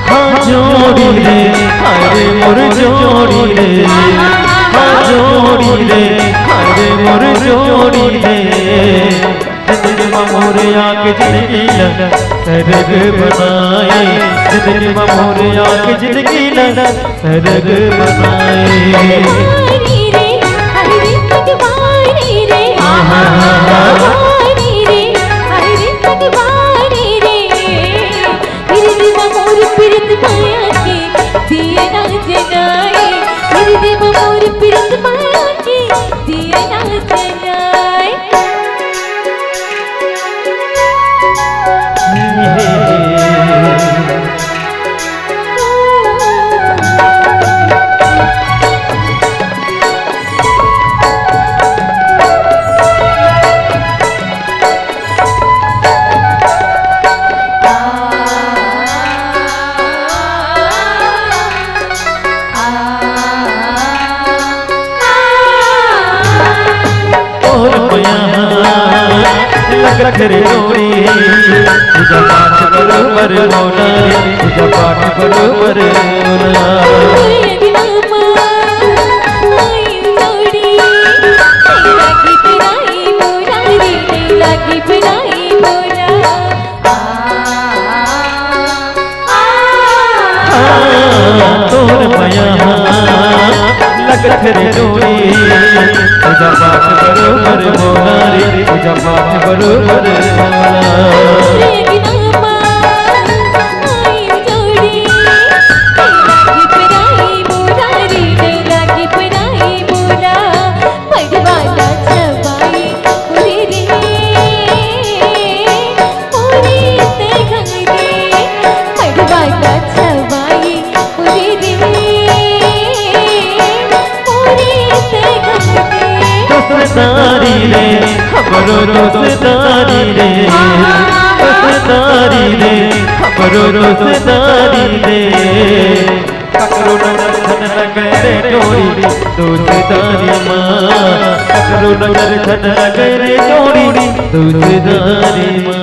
हाँ जोड़ी रे, अरे मोर जोड़ी रे, हाँ जोड़ी रे, अरे मोर जोड़ी रे। जिंदगी मा मोर आके जिंदगी ला सरग बनाए, जिंदगी मा मोर आके जिंदगी ला सरग बनाए। मगवारी रे, हाय रे मगवारी रे, आहा। मगवारी रे, हाय रे मगवारी रे। हिरदी मा मोर प्रीत माया के दिया ना जलाए, हिरदी मा मोर प्रीत माया के दिया ना जलाए। तोर मया लग रख रे डोरी, पूजा पाठ बरोबर मोला रे, पूजा पाठ बरोबर मोला। हाँ, तोर मया लगत रे डोरी, पूजा पाठ बरोबर मोला रे, पूजा पाठ बरोबर मोला। दोस्तारी रे, हमरो दोस्तारी रे, दोस्तारी रे, हमरो दोस्तारी रे। ककरो नजर झन लगे रे डोरी दोस्तारी मा, ककरो नजर झन लगे रे डोरी दोस्तारी मा।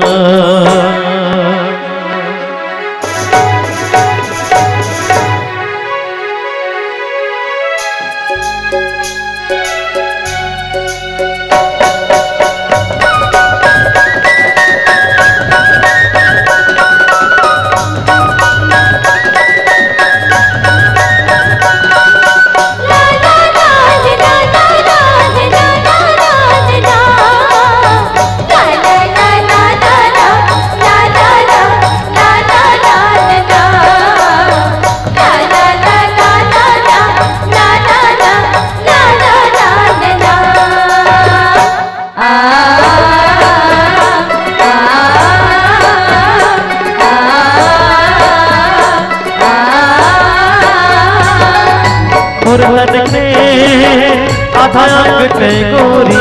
गोरी,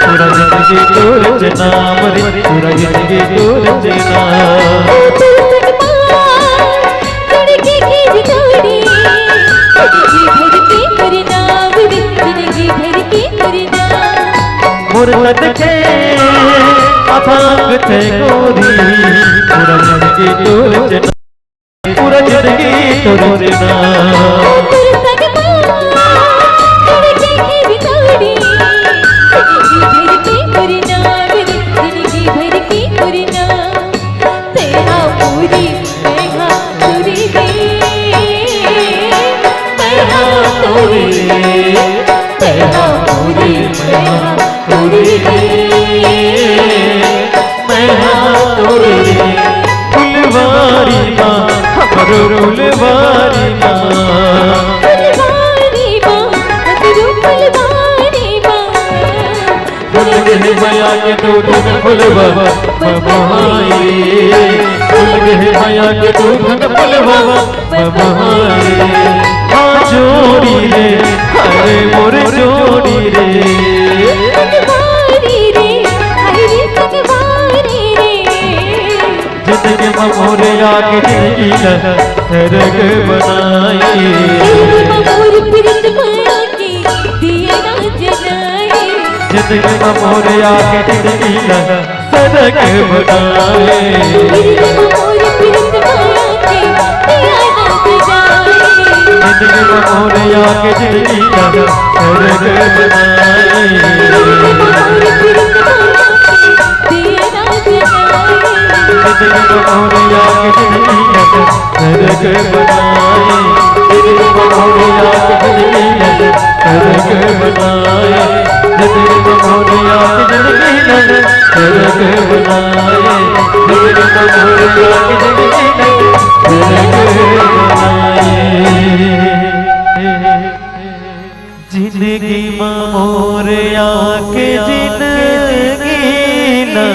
पूरा जिंदगी तोर नाम रे, पूरा जिंदगी तोर नाम। मोर तन के अथाक थे गोरी, पूरा जिंदगी तोर नाम। पूरा जिंदगी तोर नाम। फुलवारी माँ, हमरो फुलवारी माँ। फुलवारी माँ, हमरो फुलवारी माँ। फूल गहे मया के दू ठन फुलवा बबुआई। फूल गहे मया के दू ठन फुलवा बबुआई। हाँ जोड़ी रे, अरे मोर जोड़ी रे। संगवारी रे, हाय रे संगवारी रे। जिंदगी म मोर आके जिंदगी ल सरग बनाई। जिंदगी म मोर प्रीत म आके दिया ना जलाई। जिंदगी म मोर आके जिंदगी ल सरग बनाई। जिंदगी म मोर प्रीत म आके दिया ना जलाई। जिंदगी म मोर आके जिंदगी ल सरग बनाई। जिंदगी म मोर प्रीत म आके जिंदगी म मोर आके जिंदगी न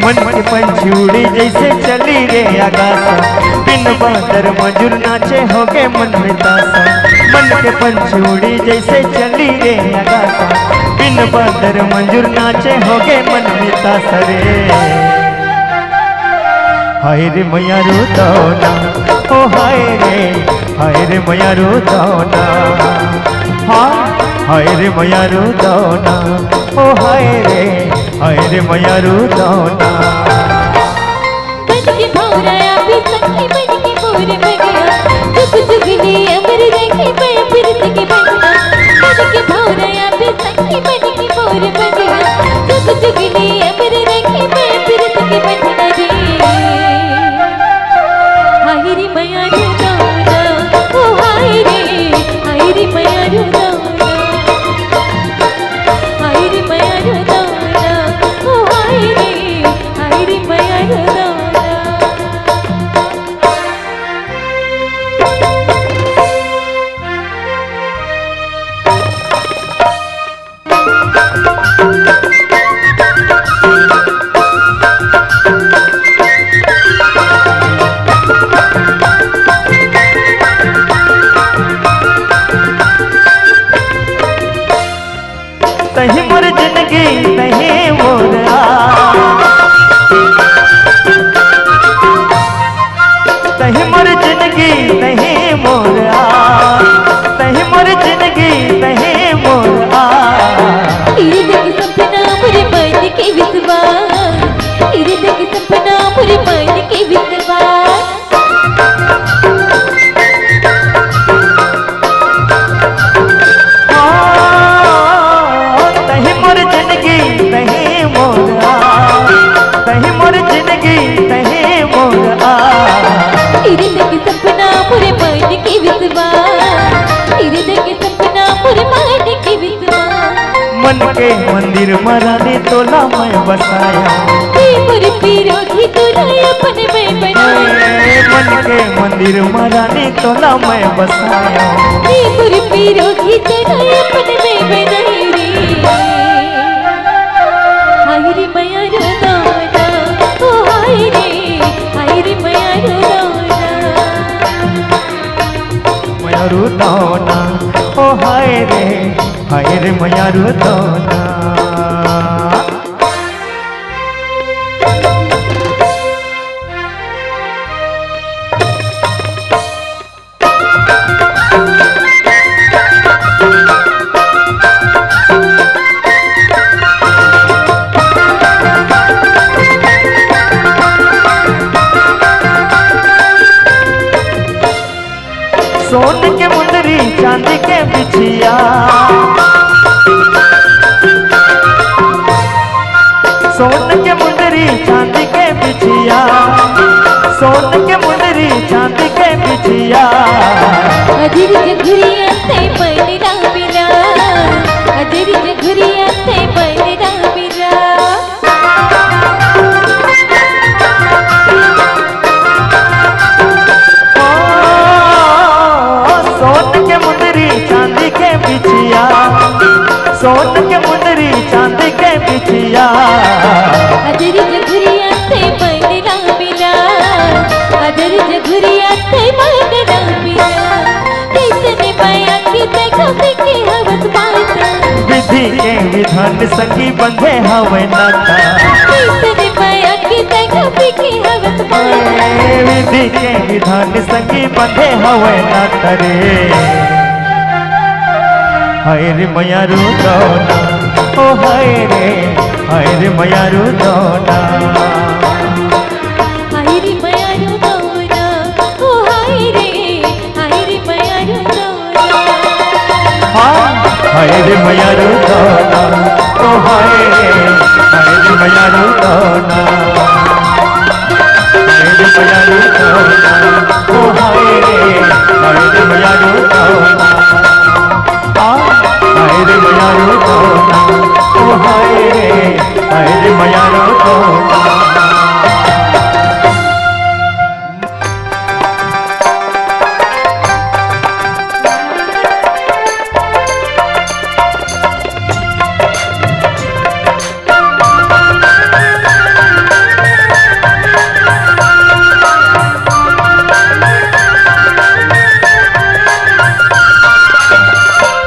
मन के पंछी उड़ी जैसे चली रे आकाश, बिन बादर मजूर नाचे होगे मन में तासा। मन के पंछी उड़ी जैसे चली रे आकाश, बिन बादर मजूर नाचे होगे मन में तासा रे। हाय रे मैया रो दौना, ओ हाय रे, हाय रे मैया रो दौना। हाँ, हाय रे मैया रो दौना, ओ हाय रे, हाय रे मैया रो दौना। बन के भौरा या फिर सखी बन के मोर बगिया, जुग जुग ले अमर रखे मैं प्रीत के बंधना। बन के भौरा या फिर सखी बन के मोर बगिया, जुग जुग ले अमर रखे मैं प्रीत के बंधना रे। हाय रे मैया रो दौना, ओ हाय रे, हाय रे मैया रो दौना। हाय रे मैया रो दौना, ओ हाय रे, हाय रे मैया रो दौना। मन के मंदिर म रानी तोला मैं बसाया। ए मोर पिरोही तोला अपन मैं बनाया। ए मन के मंदिर म रानी तोला मैं बसाया। ए मोर पिरोही तोला अपन मैं बनाई रे। हाय रे मया रो दाना, ओ हाय रे, हाय रे मया रो दाना। मया रो दाना, ओ हाय रे, हाय रे मया रो दाना। सोन के मुंदरी, चांदी के बिछिया। सोन के मुंदरी, चांदी के बिछिया। सोन के मुंदरी, चांदी के बिछिया। अजर के घुरिया ते बन रामिला। अजर के घुरिया ते बन रामिला। ओ, सोन के मुंदरी, चांदी के बिछिया। सोन के मुंदरी, चांदी के बिछिया। अजर के घुरिया ते बन रामिला। अजर के घुरिया ते बन रामिला। कइसने मया के तैं कभी के हवस बात। विधि के विधान संगी बंधे हवय नाता। कइसने मया के तैं कभी के हवस बात। ए, विधि के विधान संगी बंधे हवय नाता रे। हाय रे मया रो दाना, ओ हाय रे, हाय रे मया रो दाना। हाय रे मया रो दाना, ओ हाय रे, हाय रे मया रो दाना। हाँ, हाय रे मया रो दाना, ओ हाय रे, हाय रे मया रो दाना। हाय रे मया रो दाना, ओ हाय रे, हाय रे मया रो दाना। आ, हाय रे मया रो दाना, ओ हाय रे, हाय रे मया रो दाना।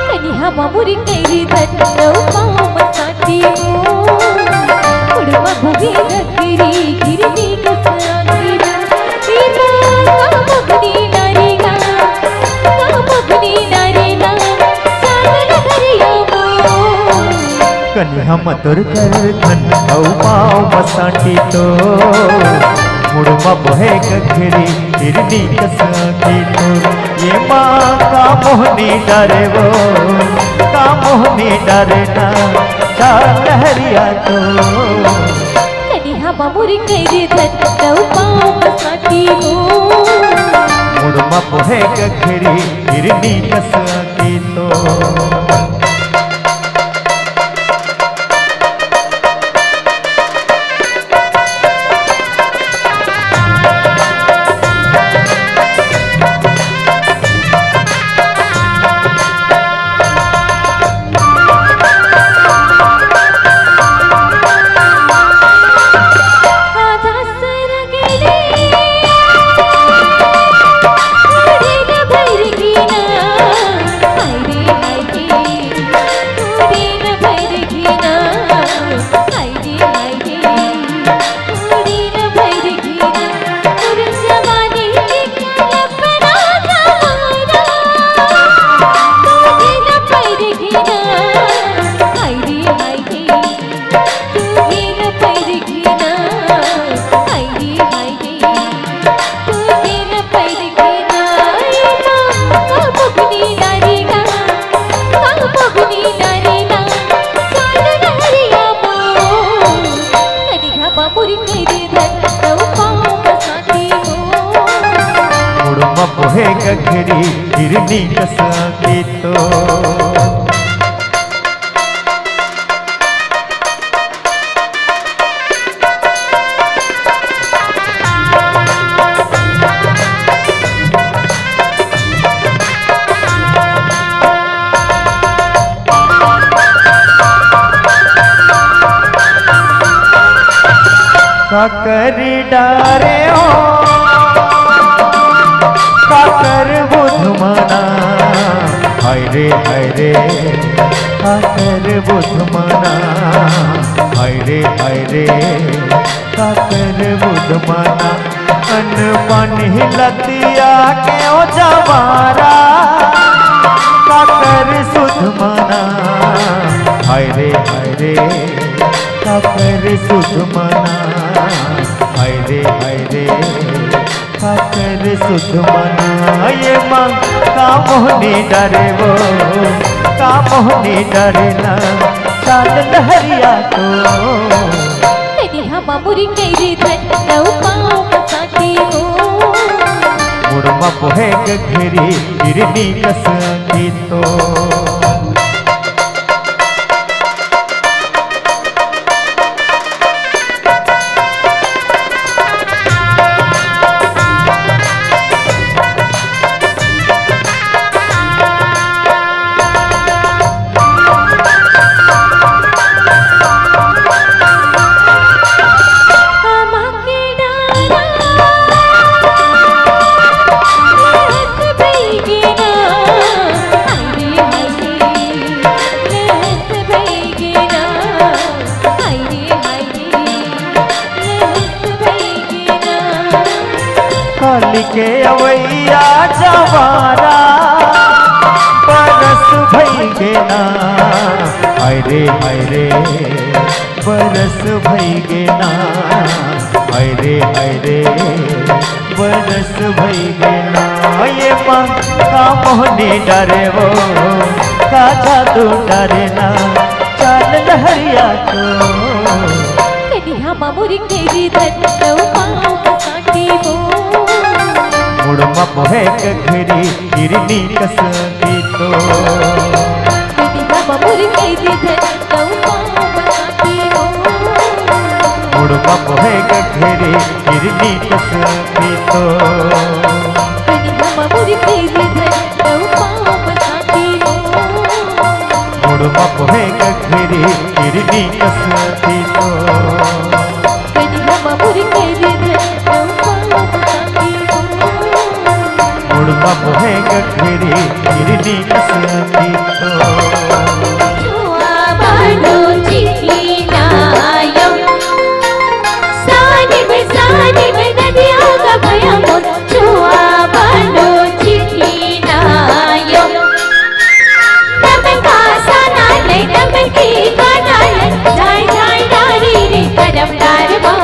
कनिहा म मुरी कइरी धन अउ पाँव म सांटी मो। मुड़मा भुगे गगरी गिरनी कस आंधी मो। ए माँ का मगनी नारी ना, का मगनी नारी ना, चांदन हरिया मो। कनिहा म तोर कर धन अउ पाँव म सांटी तो। मुड़मा बहे गगरी हिरनी कस आंखी तो। ये माँ का मोहनी डारे वो, का मोहनी डारे ना, चार लहरिया तो। कनिहा म मुरी कइरी धन अउ पाँव म सांटी मो। मुड़मा बहे गगरी हिरनी कस आंखी तो। मुड़मा बहे गगरी हिरनी कस आंखी तो। करी डारे हो, काकर बुध मना, हाय रे, हाय रे, काकर बुध मना, हाय रे, हाय रे, काकर बुध मना। अन पानी लतिया के ओ जवारा, काकर सुध मना, हाय रे, हाय रे, काकर सुध मना, हाय रे, हाय रे, काकर सुध मना। ये माँ का मोहनी डरे वो, का मोहनी डरे ना, चाल लहरिया तो। कनिहा मामुरी कैरी धन, नौ पाँव मसाटी हो। मुड़मा पोहे के घेरी, हिरनी कस आँखी तो। काली के अवैया जवारा, बरस भई गे ना, हाय रे, हाय रे, बरस भई गे ना, हाय रे, हाय रे, बरस भई गे ना। ये माँ का मोहनी डरे वो, का जादू डरे ना, चाल लहरिया तो। कनिहा मामुरी कैरी धन, नौ पाँव मसाटी हो। मुड़मा पोहे के घेरी, हिरनी कस आँखी तो। कनिहा मामुरी कैरी धन, नौ पाँव मसाटी हो। मुड़मा पोहे के घेरी, हिरनी कस आँखी तो। कनिहा मामुरी कैरी धन, नौ पाँव मसाटी हो। मुड़मा पोहे के घेरी, हिरनी कस आँखी तो। कनिहा मामुरी कैरी धन, नौ पाँव मसाटी हो। मुड़मा पोहे के घेरी, हिरनी कस आँखी तो। छुआ बानो चिखी ना आयो। सानिब, सानिब नदिया का भया मोर, छुआ बानो चिखी ना आयो। नमका साना ले, नमकी गाना ले, झाई झाई डारी रे करम डारवा।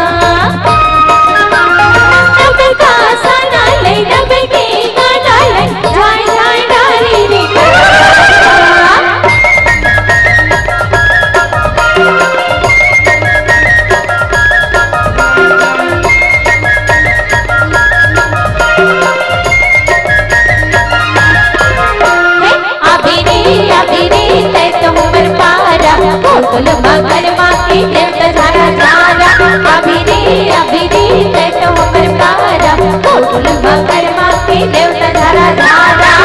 नमका साना ले, नमकी गाना ले, झाई झाई डारी रे करम डारवा। अभी रे, अभी रे, तै तो हमर पारा, गोकुल मगर माँ के देवता झारा झारा। अभी रे, अभी रे, तै तो हमर पारा, गोकुल मगर माँ के देवता झारा झारा।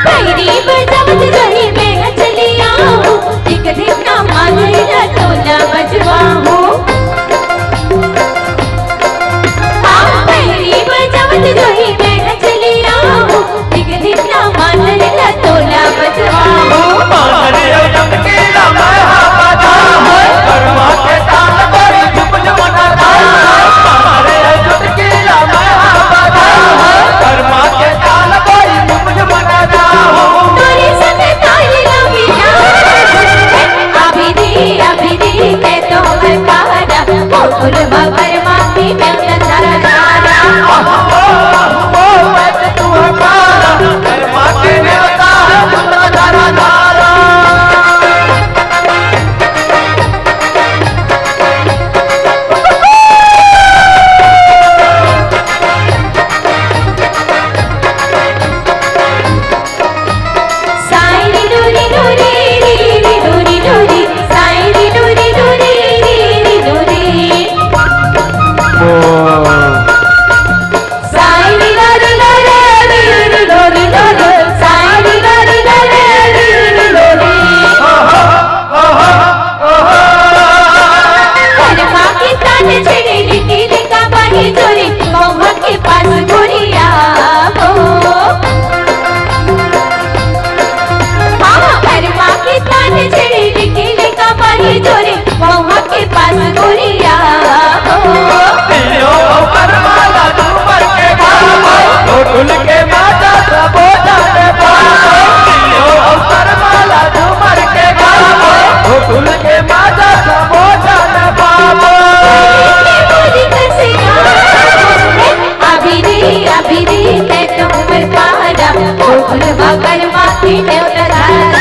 भैरी बजावत रही मैं हचलिया हूँ, एक दिन ना मांगेला टोला बजवा हूँ। हाँ, भैरी बजावत रही मैं हचलिया हूँ, एक दिन ना मांगेला टोला बजवा हूँ। तोरे संग ताली लागी ना। अभी दी, अभी दी, मैं तो हमर पारा, गोकुल बा कर्मा की मैं तो धरा धारा। साई री डोरी डोरी री री डोरी डोरी, साई री डोरी डोरी री री डोरी। साई री डोरी डोरी री री डोरी डोरी, साई री डोरी डोरी री री डोरी। कर्मा के तान छेड़े रे, के लेका बाही जोरे, महुआ के पास गोरिया हो। हाँ, कर्मा के तान छेड़े रे, के लेका बाही जोरे, महुआ के पास गोरिया हो। पियो अउ करमाला झूमर के गाना, गोकुल के माता सबो जाने पाना। पियो अउ करमाला झूमर के गाना, गोकुल के माता सबो जाने पाना। अभी दी, अभी दी, मैं तो उमर पारा, गोकुल बा कर्मा की नेवता धारा।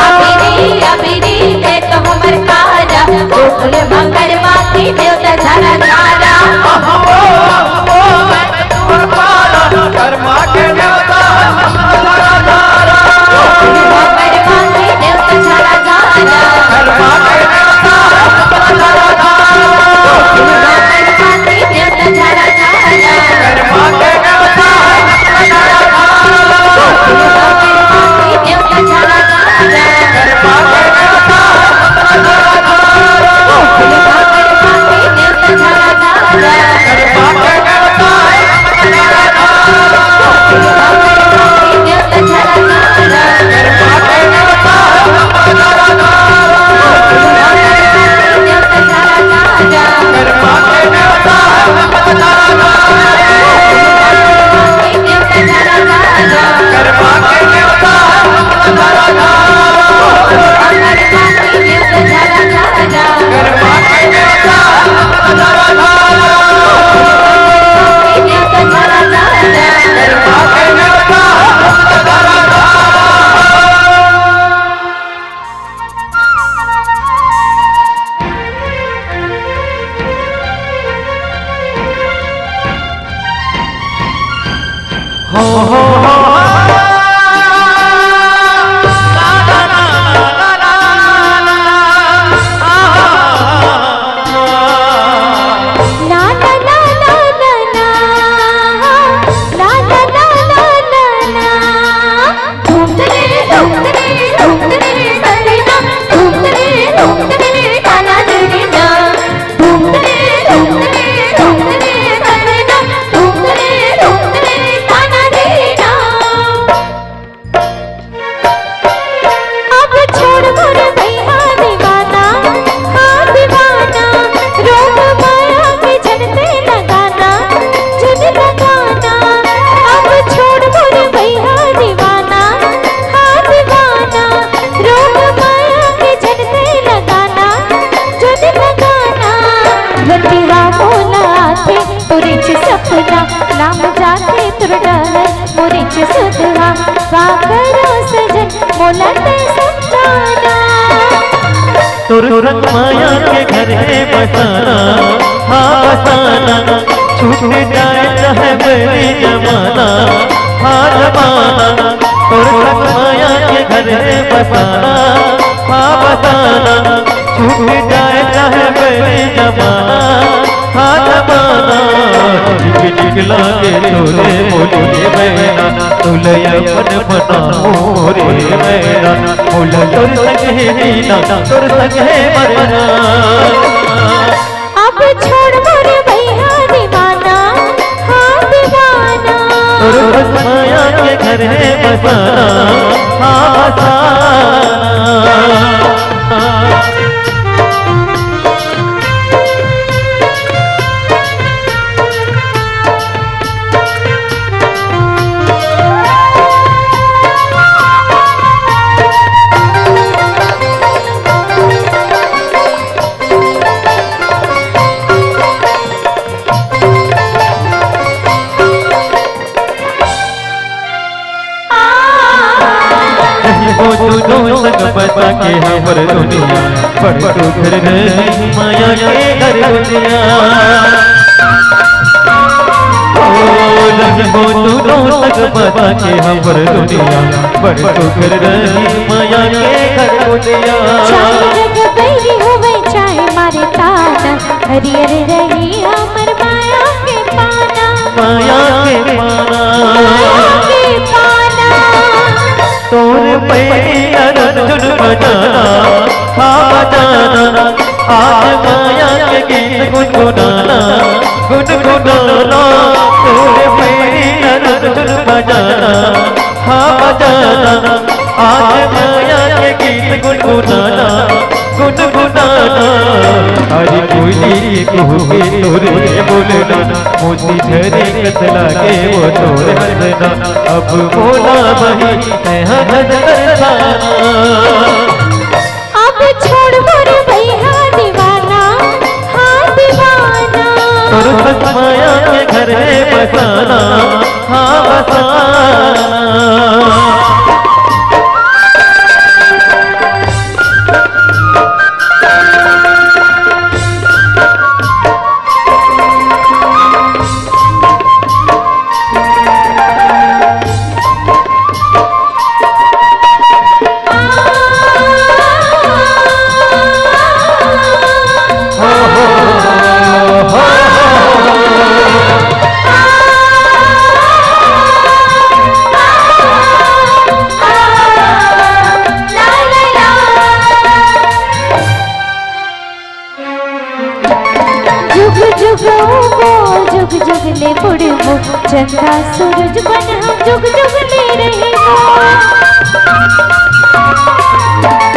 अभी दी, अभी दी, मैं तो उमर पारा, गोकुल बा कर्मा की नेवता धारा धारा। ना, लाम जाथे तोर डहर मोरे च सुधहा, का करो सजन मोला तैं समझाना। तोर संग माया के घर में बसाना, हाँ बसाना, छूट जाए चाहे बैरी जमाना, हाँ जमाना। तोर संग माया के घर में बसाना, हाँ बसाना, छूट जाए चाहे बैरी जमाना, हाँ जमाना। ठीक ठीक लागे तोरे बोली मैना, तोला अपन बनाओ रे मैना, मोला तोर संग हे जीना, तोर संग हे मरना। अब छोड़ मोरे भैया दीवाना, हाँ दीवाना। तोर संग माया के घर में बसाना, हाँ बसाना। रहिबो दूनों संग बसा के हमर दुनिया, बड़ सुघर रही माया के घर दुनिया। ओ, रहिबो दूनों संग बसा के हमर दुनिया, बड़ सुघर रही माया के घर दुनिया। चाहे जग बैरी होवे, चाहे मारे ताना, हरियर रही हमर माया के पाना। माया के पाना। माया के पाना। तोर पैरी अर्जुन बजाना, हाँ बजाना। आज माया के गीत गुनगुनाना, गुनगुनाना। तोर पैरी अर्जुन बजाना, हाँ बजाना। आज माया के गीत गुनगुनाना, गुनगुनाना। अरे कोयली के कुहू के तोरे बोलना, मोती झरे कस लागे वो तोरे हंसना। अब मोला बही तैं हंस कर खाना। अब छोड़ मोरे भैया दीवाना, हाँ दीवाना। तोर संग माया के घर में बसाना, हाँ बसाना। जुग जुग उगो, जुग जुग ले बुड़बो, चंदा सूरज बन हम जुग जुग ले रहिबो।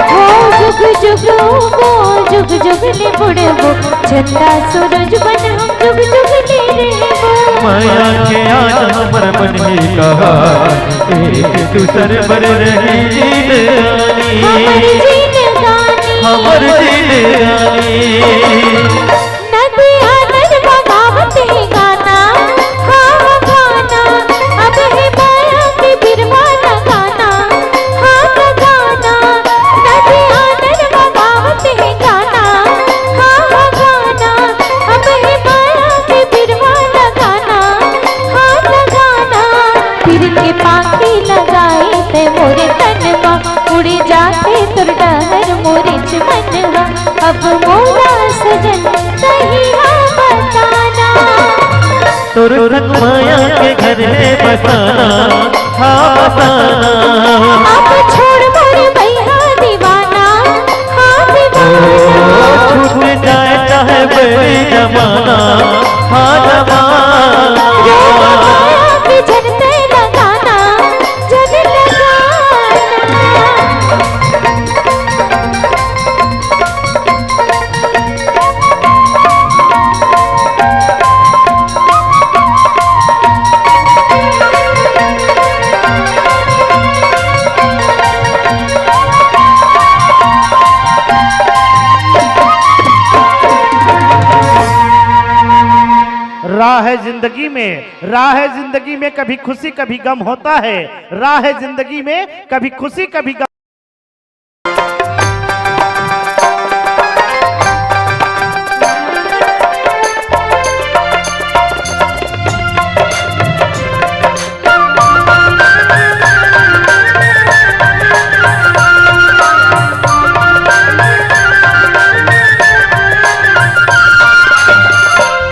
हो जुग जुग उगो, जुग जुग ले बुड़बो, चंदा सूरज बन हम जुग जुग ले रहिबो। माया के आज हमर मन ही कहा, एक दूसर बर रही जिंदगानी। हमर जिंदगानी। हमर जिंदगानी। नदिया नरवा गावत हे गाना, हाँ गाना। अब हे माया के बिरवा लगाना, हाँ लगाना। नदिया नरवा गावत हे गाना, हाँ गाना। अब हे माया के बिरवा लगाना, हाँ लगाना। फिर के पांखी लगाए तैं मोरे तन मा, उड़े जाथे तोर डहर मोरे च मन हा। अब मोला सजन तहीं हा बताना। तोर संग माया के घर में बसाना, हाँ बसाना। अब छोड़ मोरे भैया दीवाना, हाँ ओ, दीवाना। छूट जाए चाहे बैरी जमाना, हाँ जमाना। रे माया के झन तैं लगाना, झन लगाना। राह जिंदगी जिंदगी में, राह है जिंदगी में, कभी खुशी कभी गम होता है। राह है जिंदगी में, कभी खुशी कभी गम।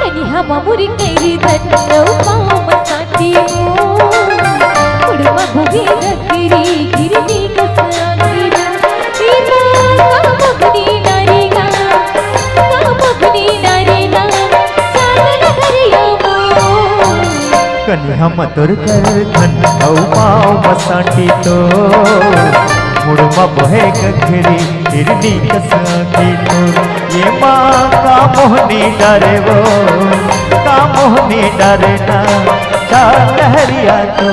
कनिहा मा मुरी करी धन, अउ पाँव म सांटी हो। मुड़मा भुगे रखरी, गिरनी कस आंखी हो। ए माँ, का बबनी नारी ना, का बबनी नारी ना, चाल डहरिया मोर। कनिहा मा तोर कर धन, अउ पाँव म सांटी तो। मुड़मा बोहे गघरी, हिरनी कस आंखी तोर। ए माँ, का मोहनी डारे वो, का मोहनी डारे ना, चाल डहरिया तो।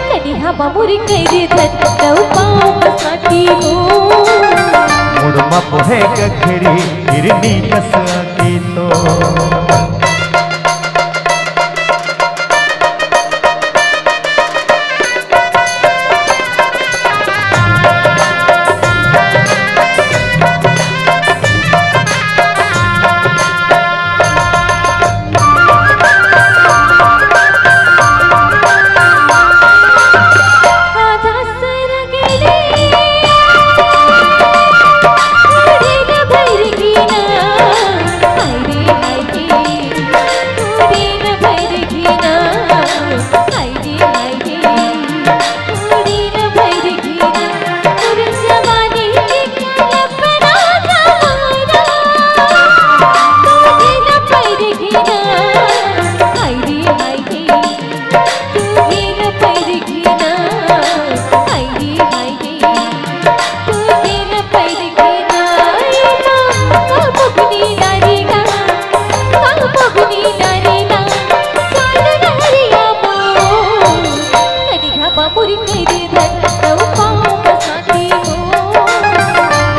कनिहा मा मुरी करी धन, अउ पाँव म सांटी हो। मुड़मा बोहे गघरी, हिरनी कस आंखी तो।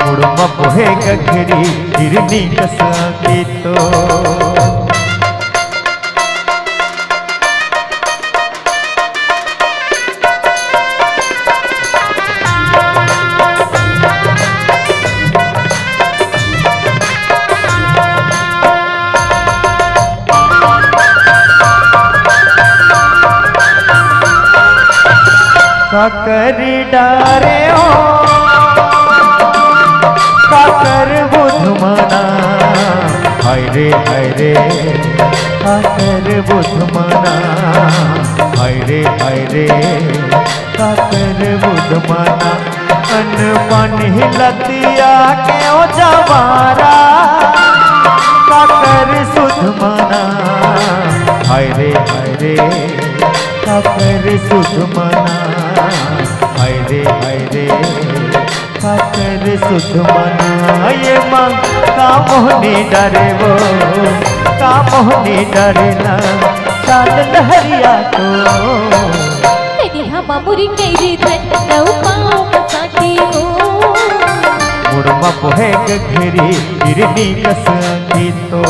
मुड़मा बोहे गघरी, हिरनी कस आंखी तो। का करी डारे हो, का करबो धुमना, हाय रे, हाय रे, का करबो धुमना, हाय रे, हाय रे, का करबो धुमना, अन पानी लतिया के ओ जवारा, का करसु धुमना, हाय रे, हाय रे, का करसु धुमना, हाय रे, हाय रे, का करसु धुमना। ए माँ, का मोहनी डारे वो, का मोहनी डारे ना, चाल डहरिया तो। कनिहा मा मुरी करी धन, अउ पाँव म सांटी हो। मुड़मा बोहे गघरी, हिरनी कस आंखी तो।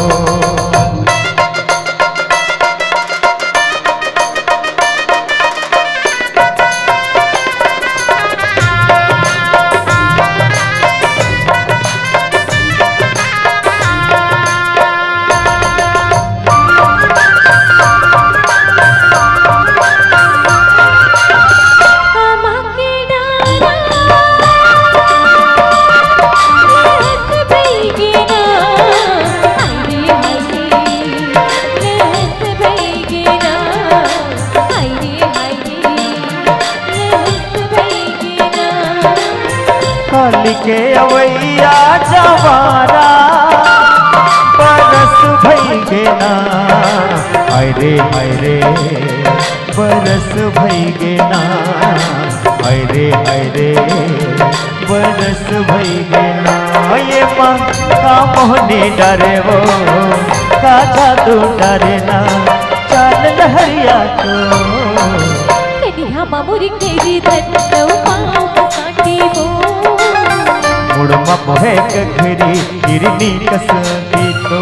काली के अवैया जवारा, बरस भई गे ना, हाय रे, हाय रे, बरस भई गे ना, हाय रे, हाय रे, बरस भई गे ना। ए माँ, का मोहनी डारे वो, का जादू डारे ना, चाल डहरिया तो। कनिहा मा मुरी करी धन, अउ पाँव म सांटी हो। मुड़मा बोहे गघरी, हिरनी कस आंखी तो।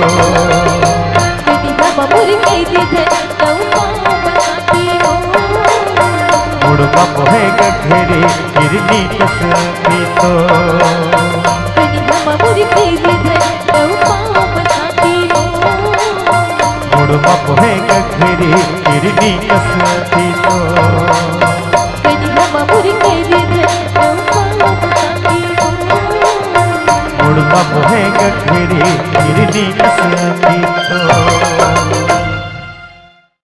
कनिहा मुड़ के दीधे तऊ पाँव पसाती हो। मुड़मा मोहे गघरी हिरनी कस आँखी तो। कनी हम मुड़ के दीधे तऊ पाँव पसाती हो। मुड़मा मोहे गघरी हिरनी कस आँखी तो।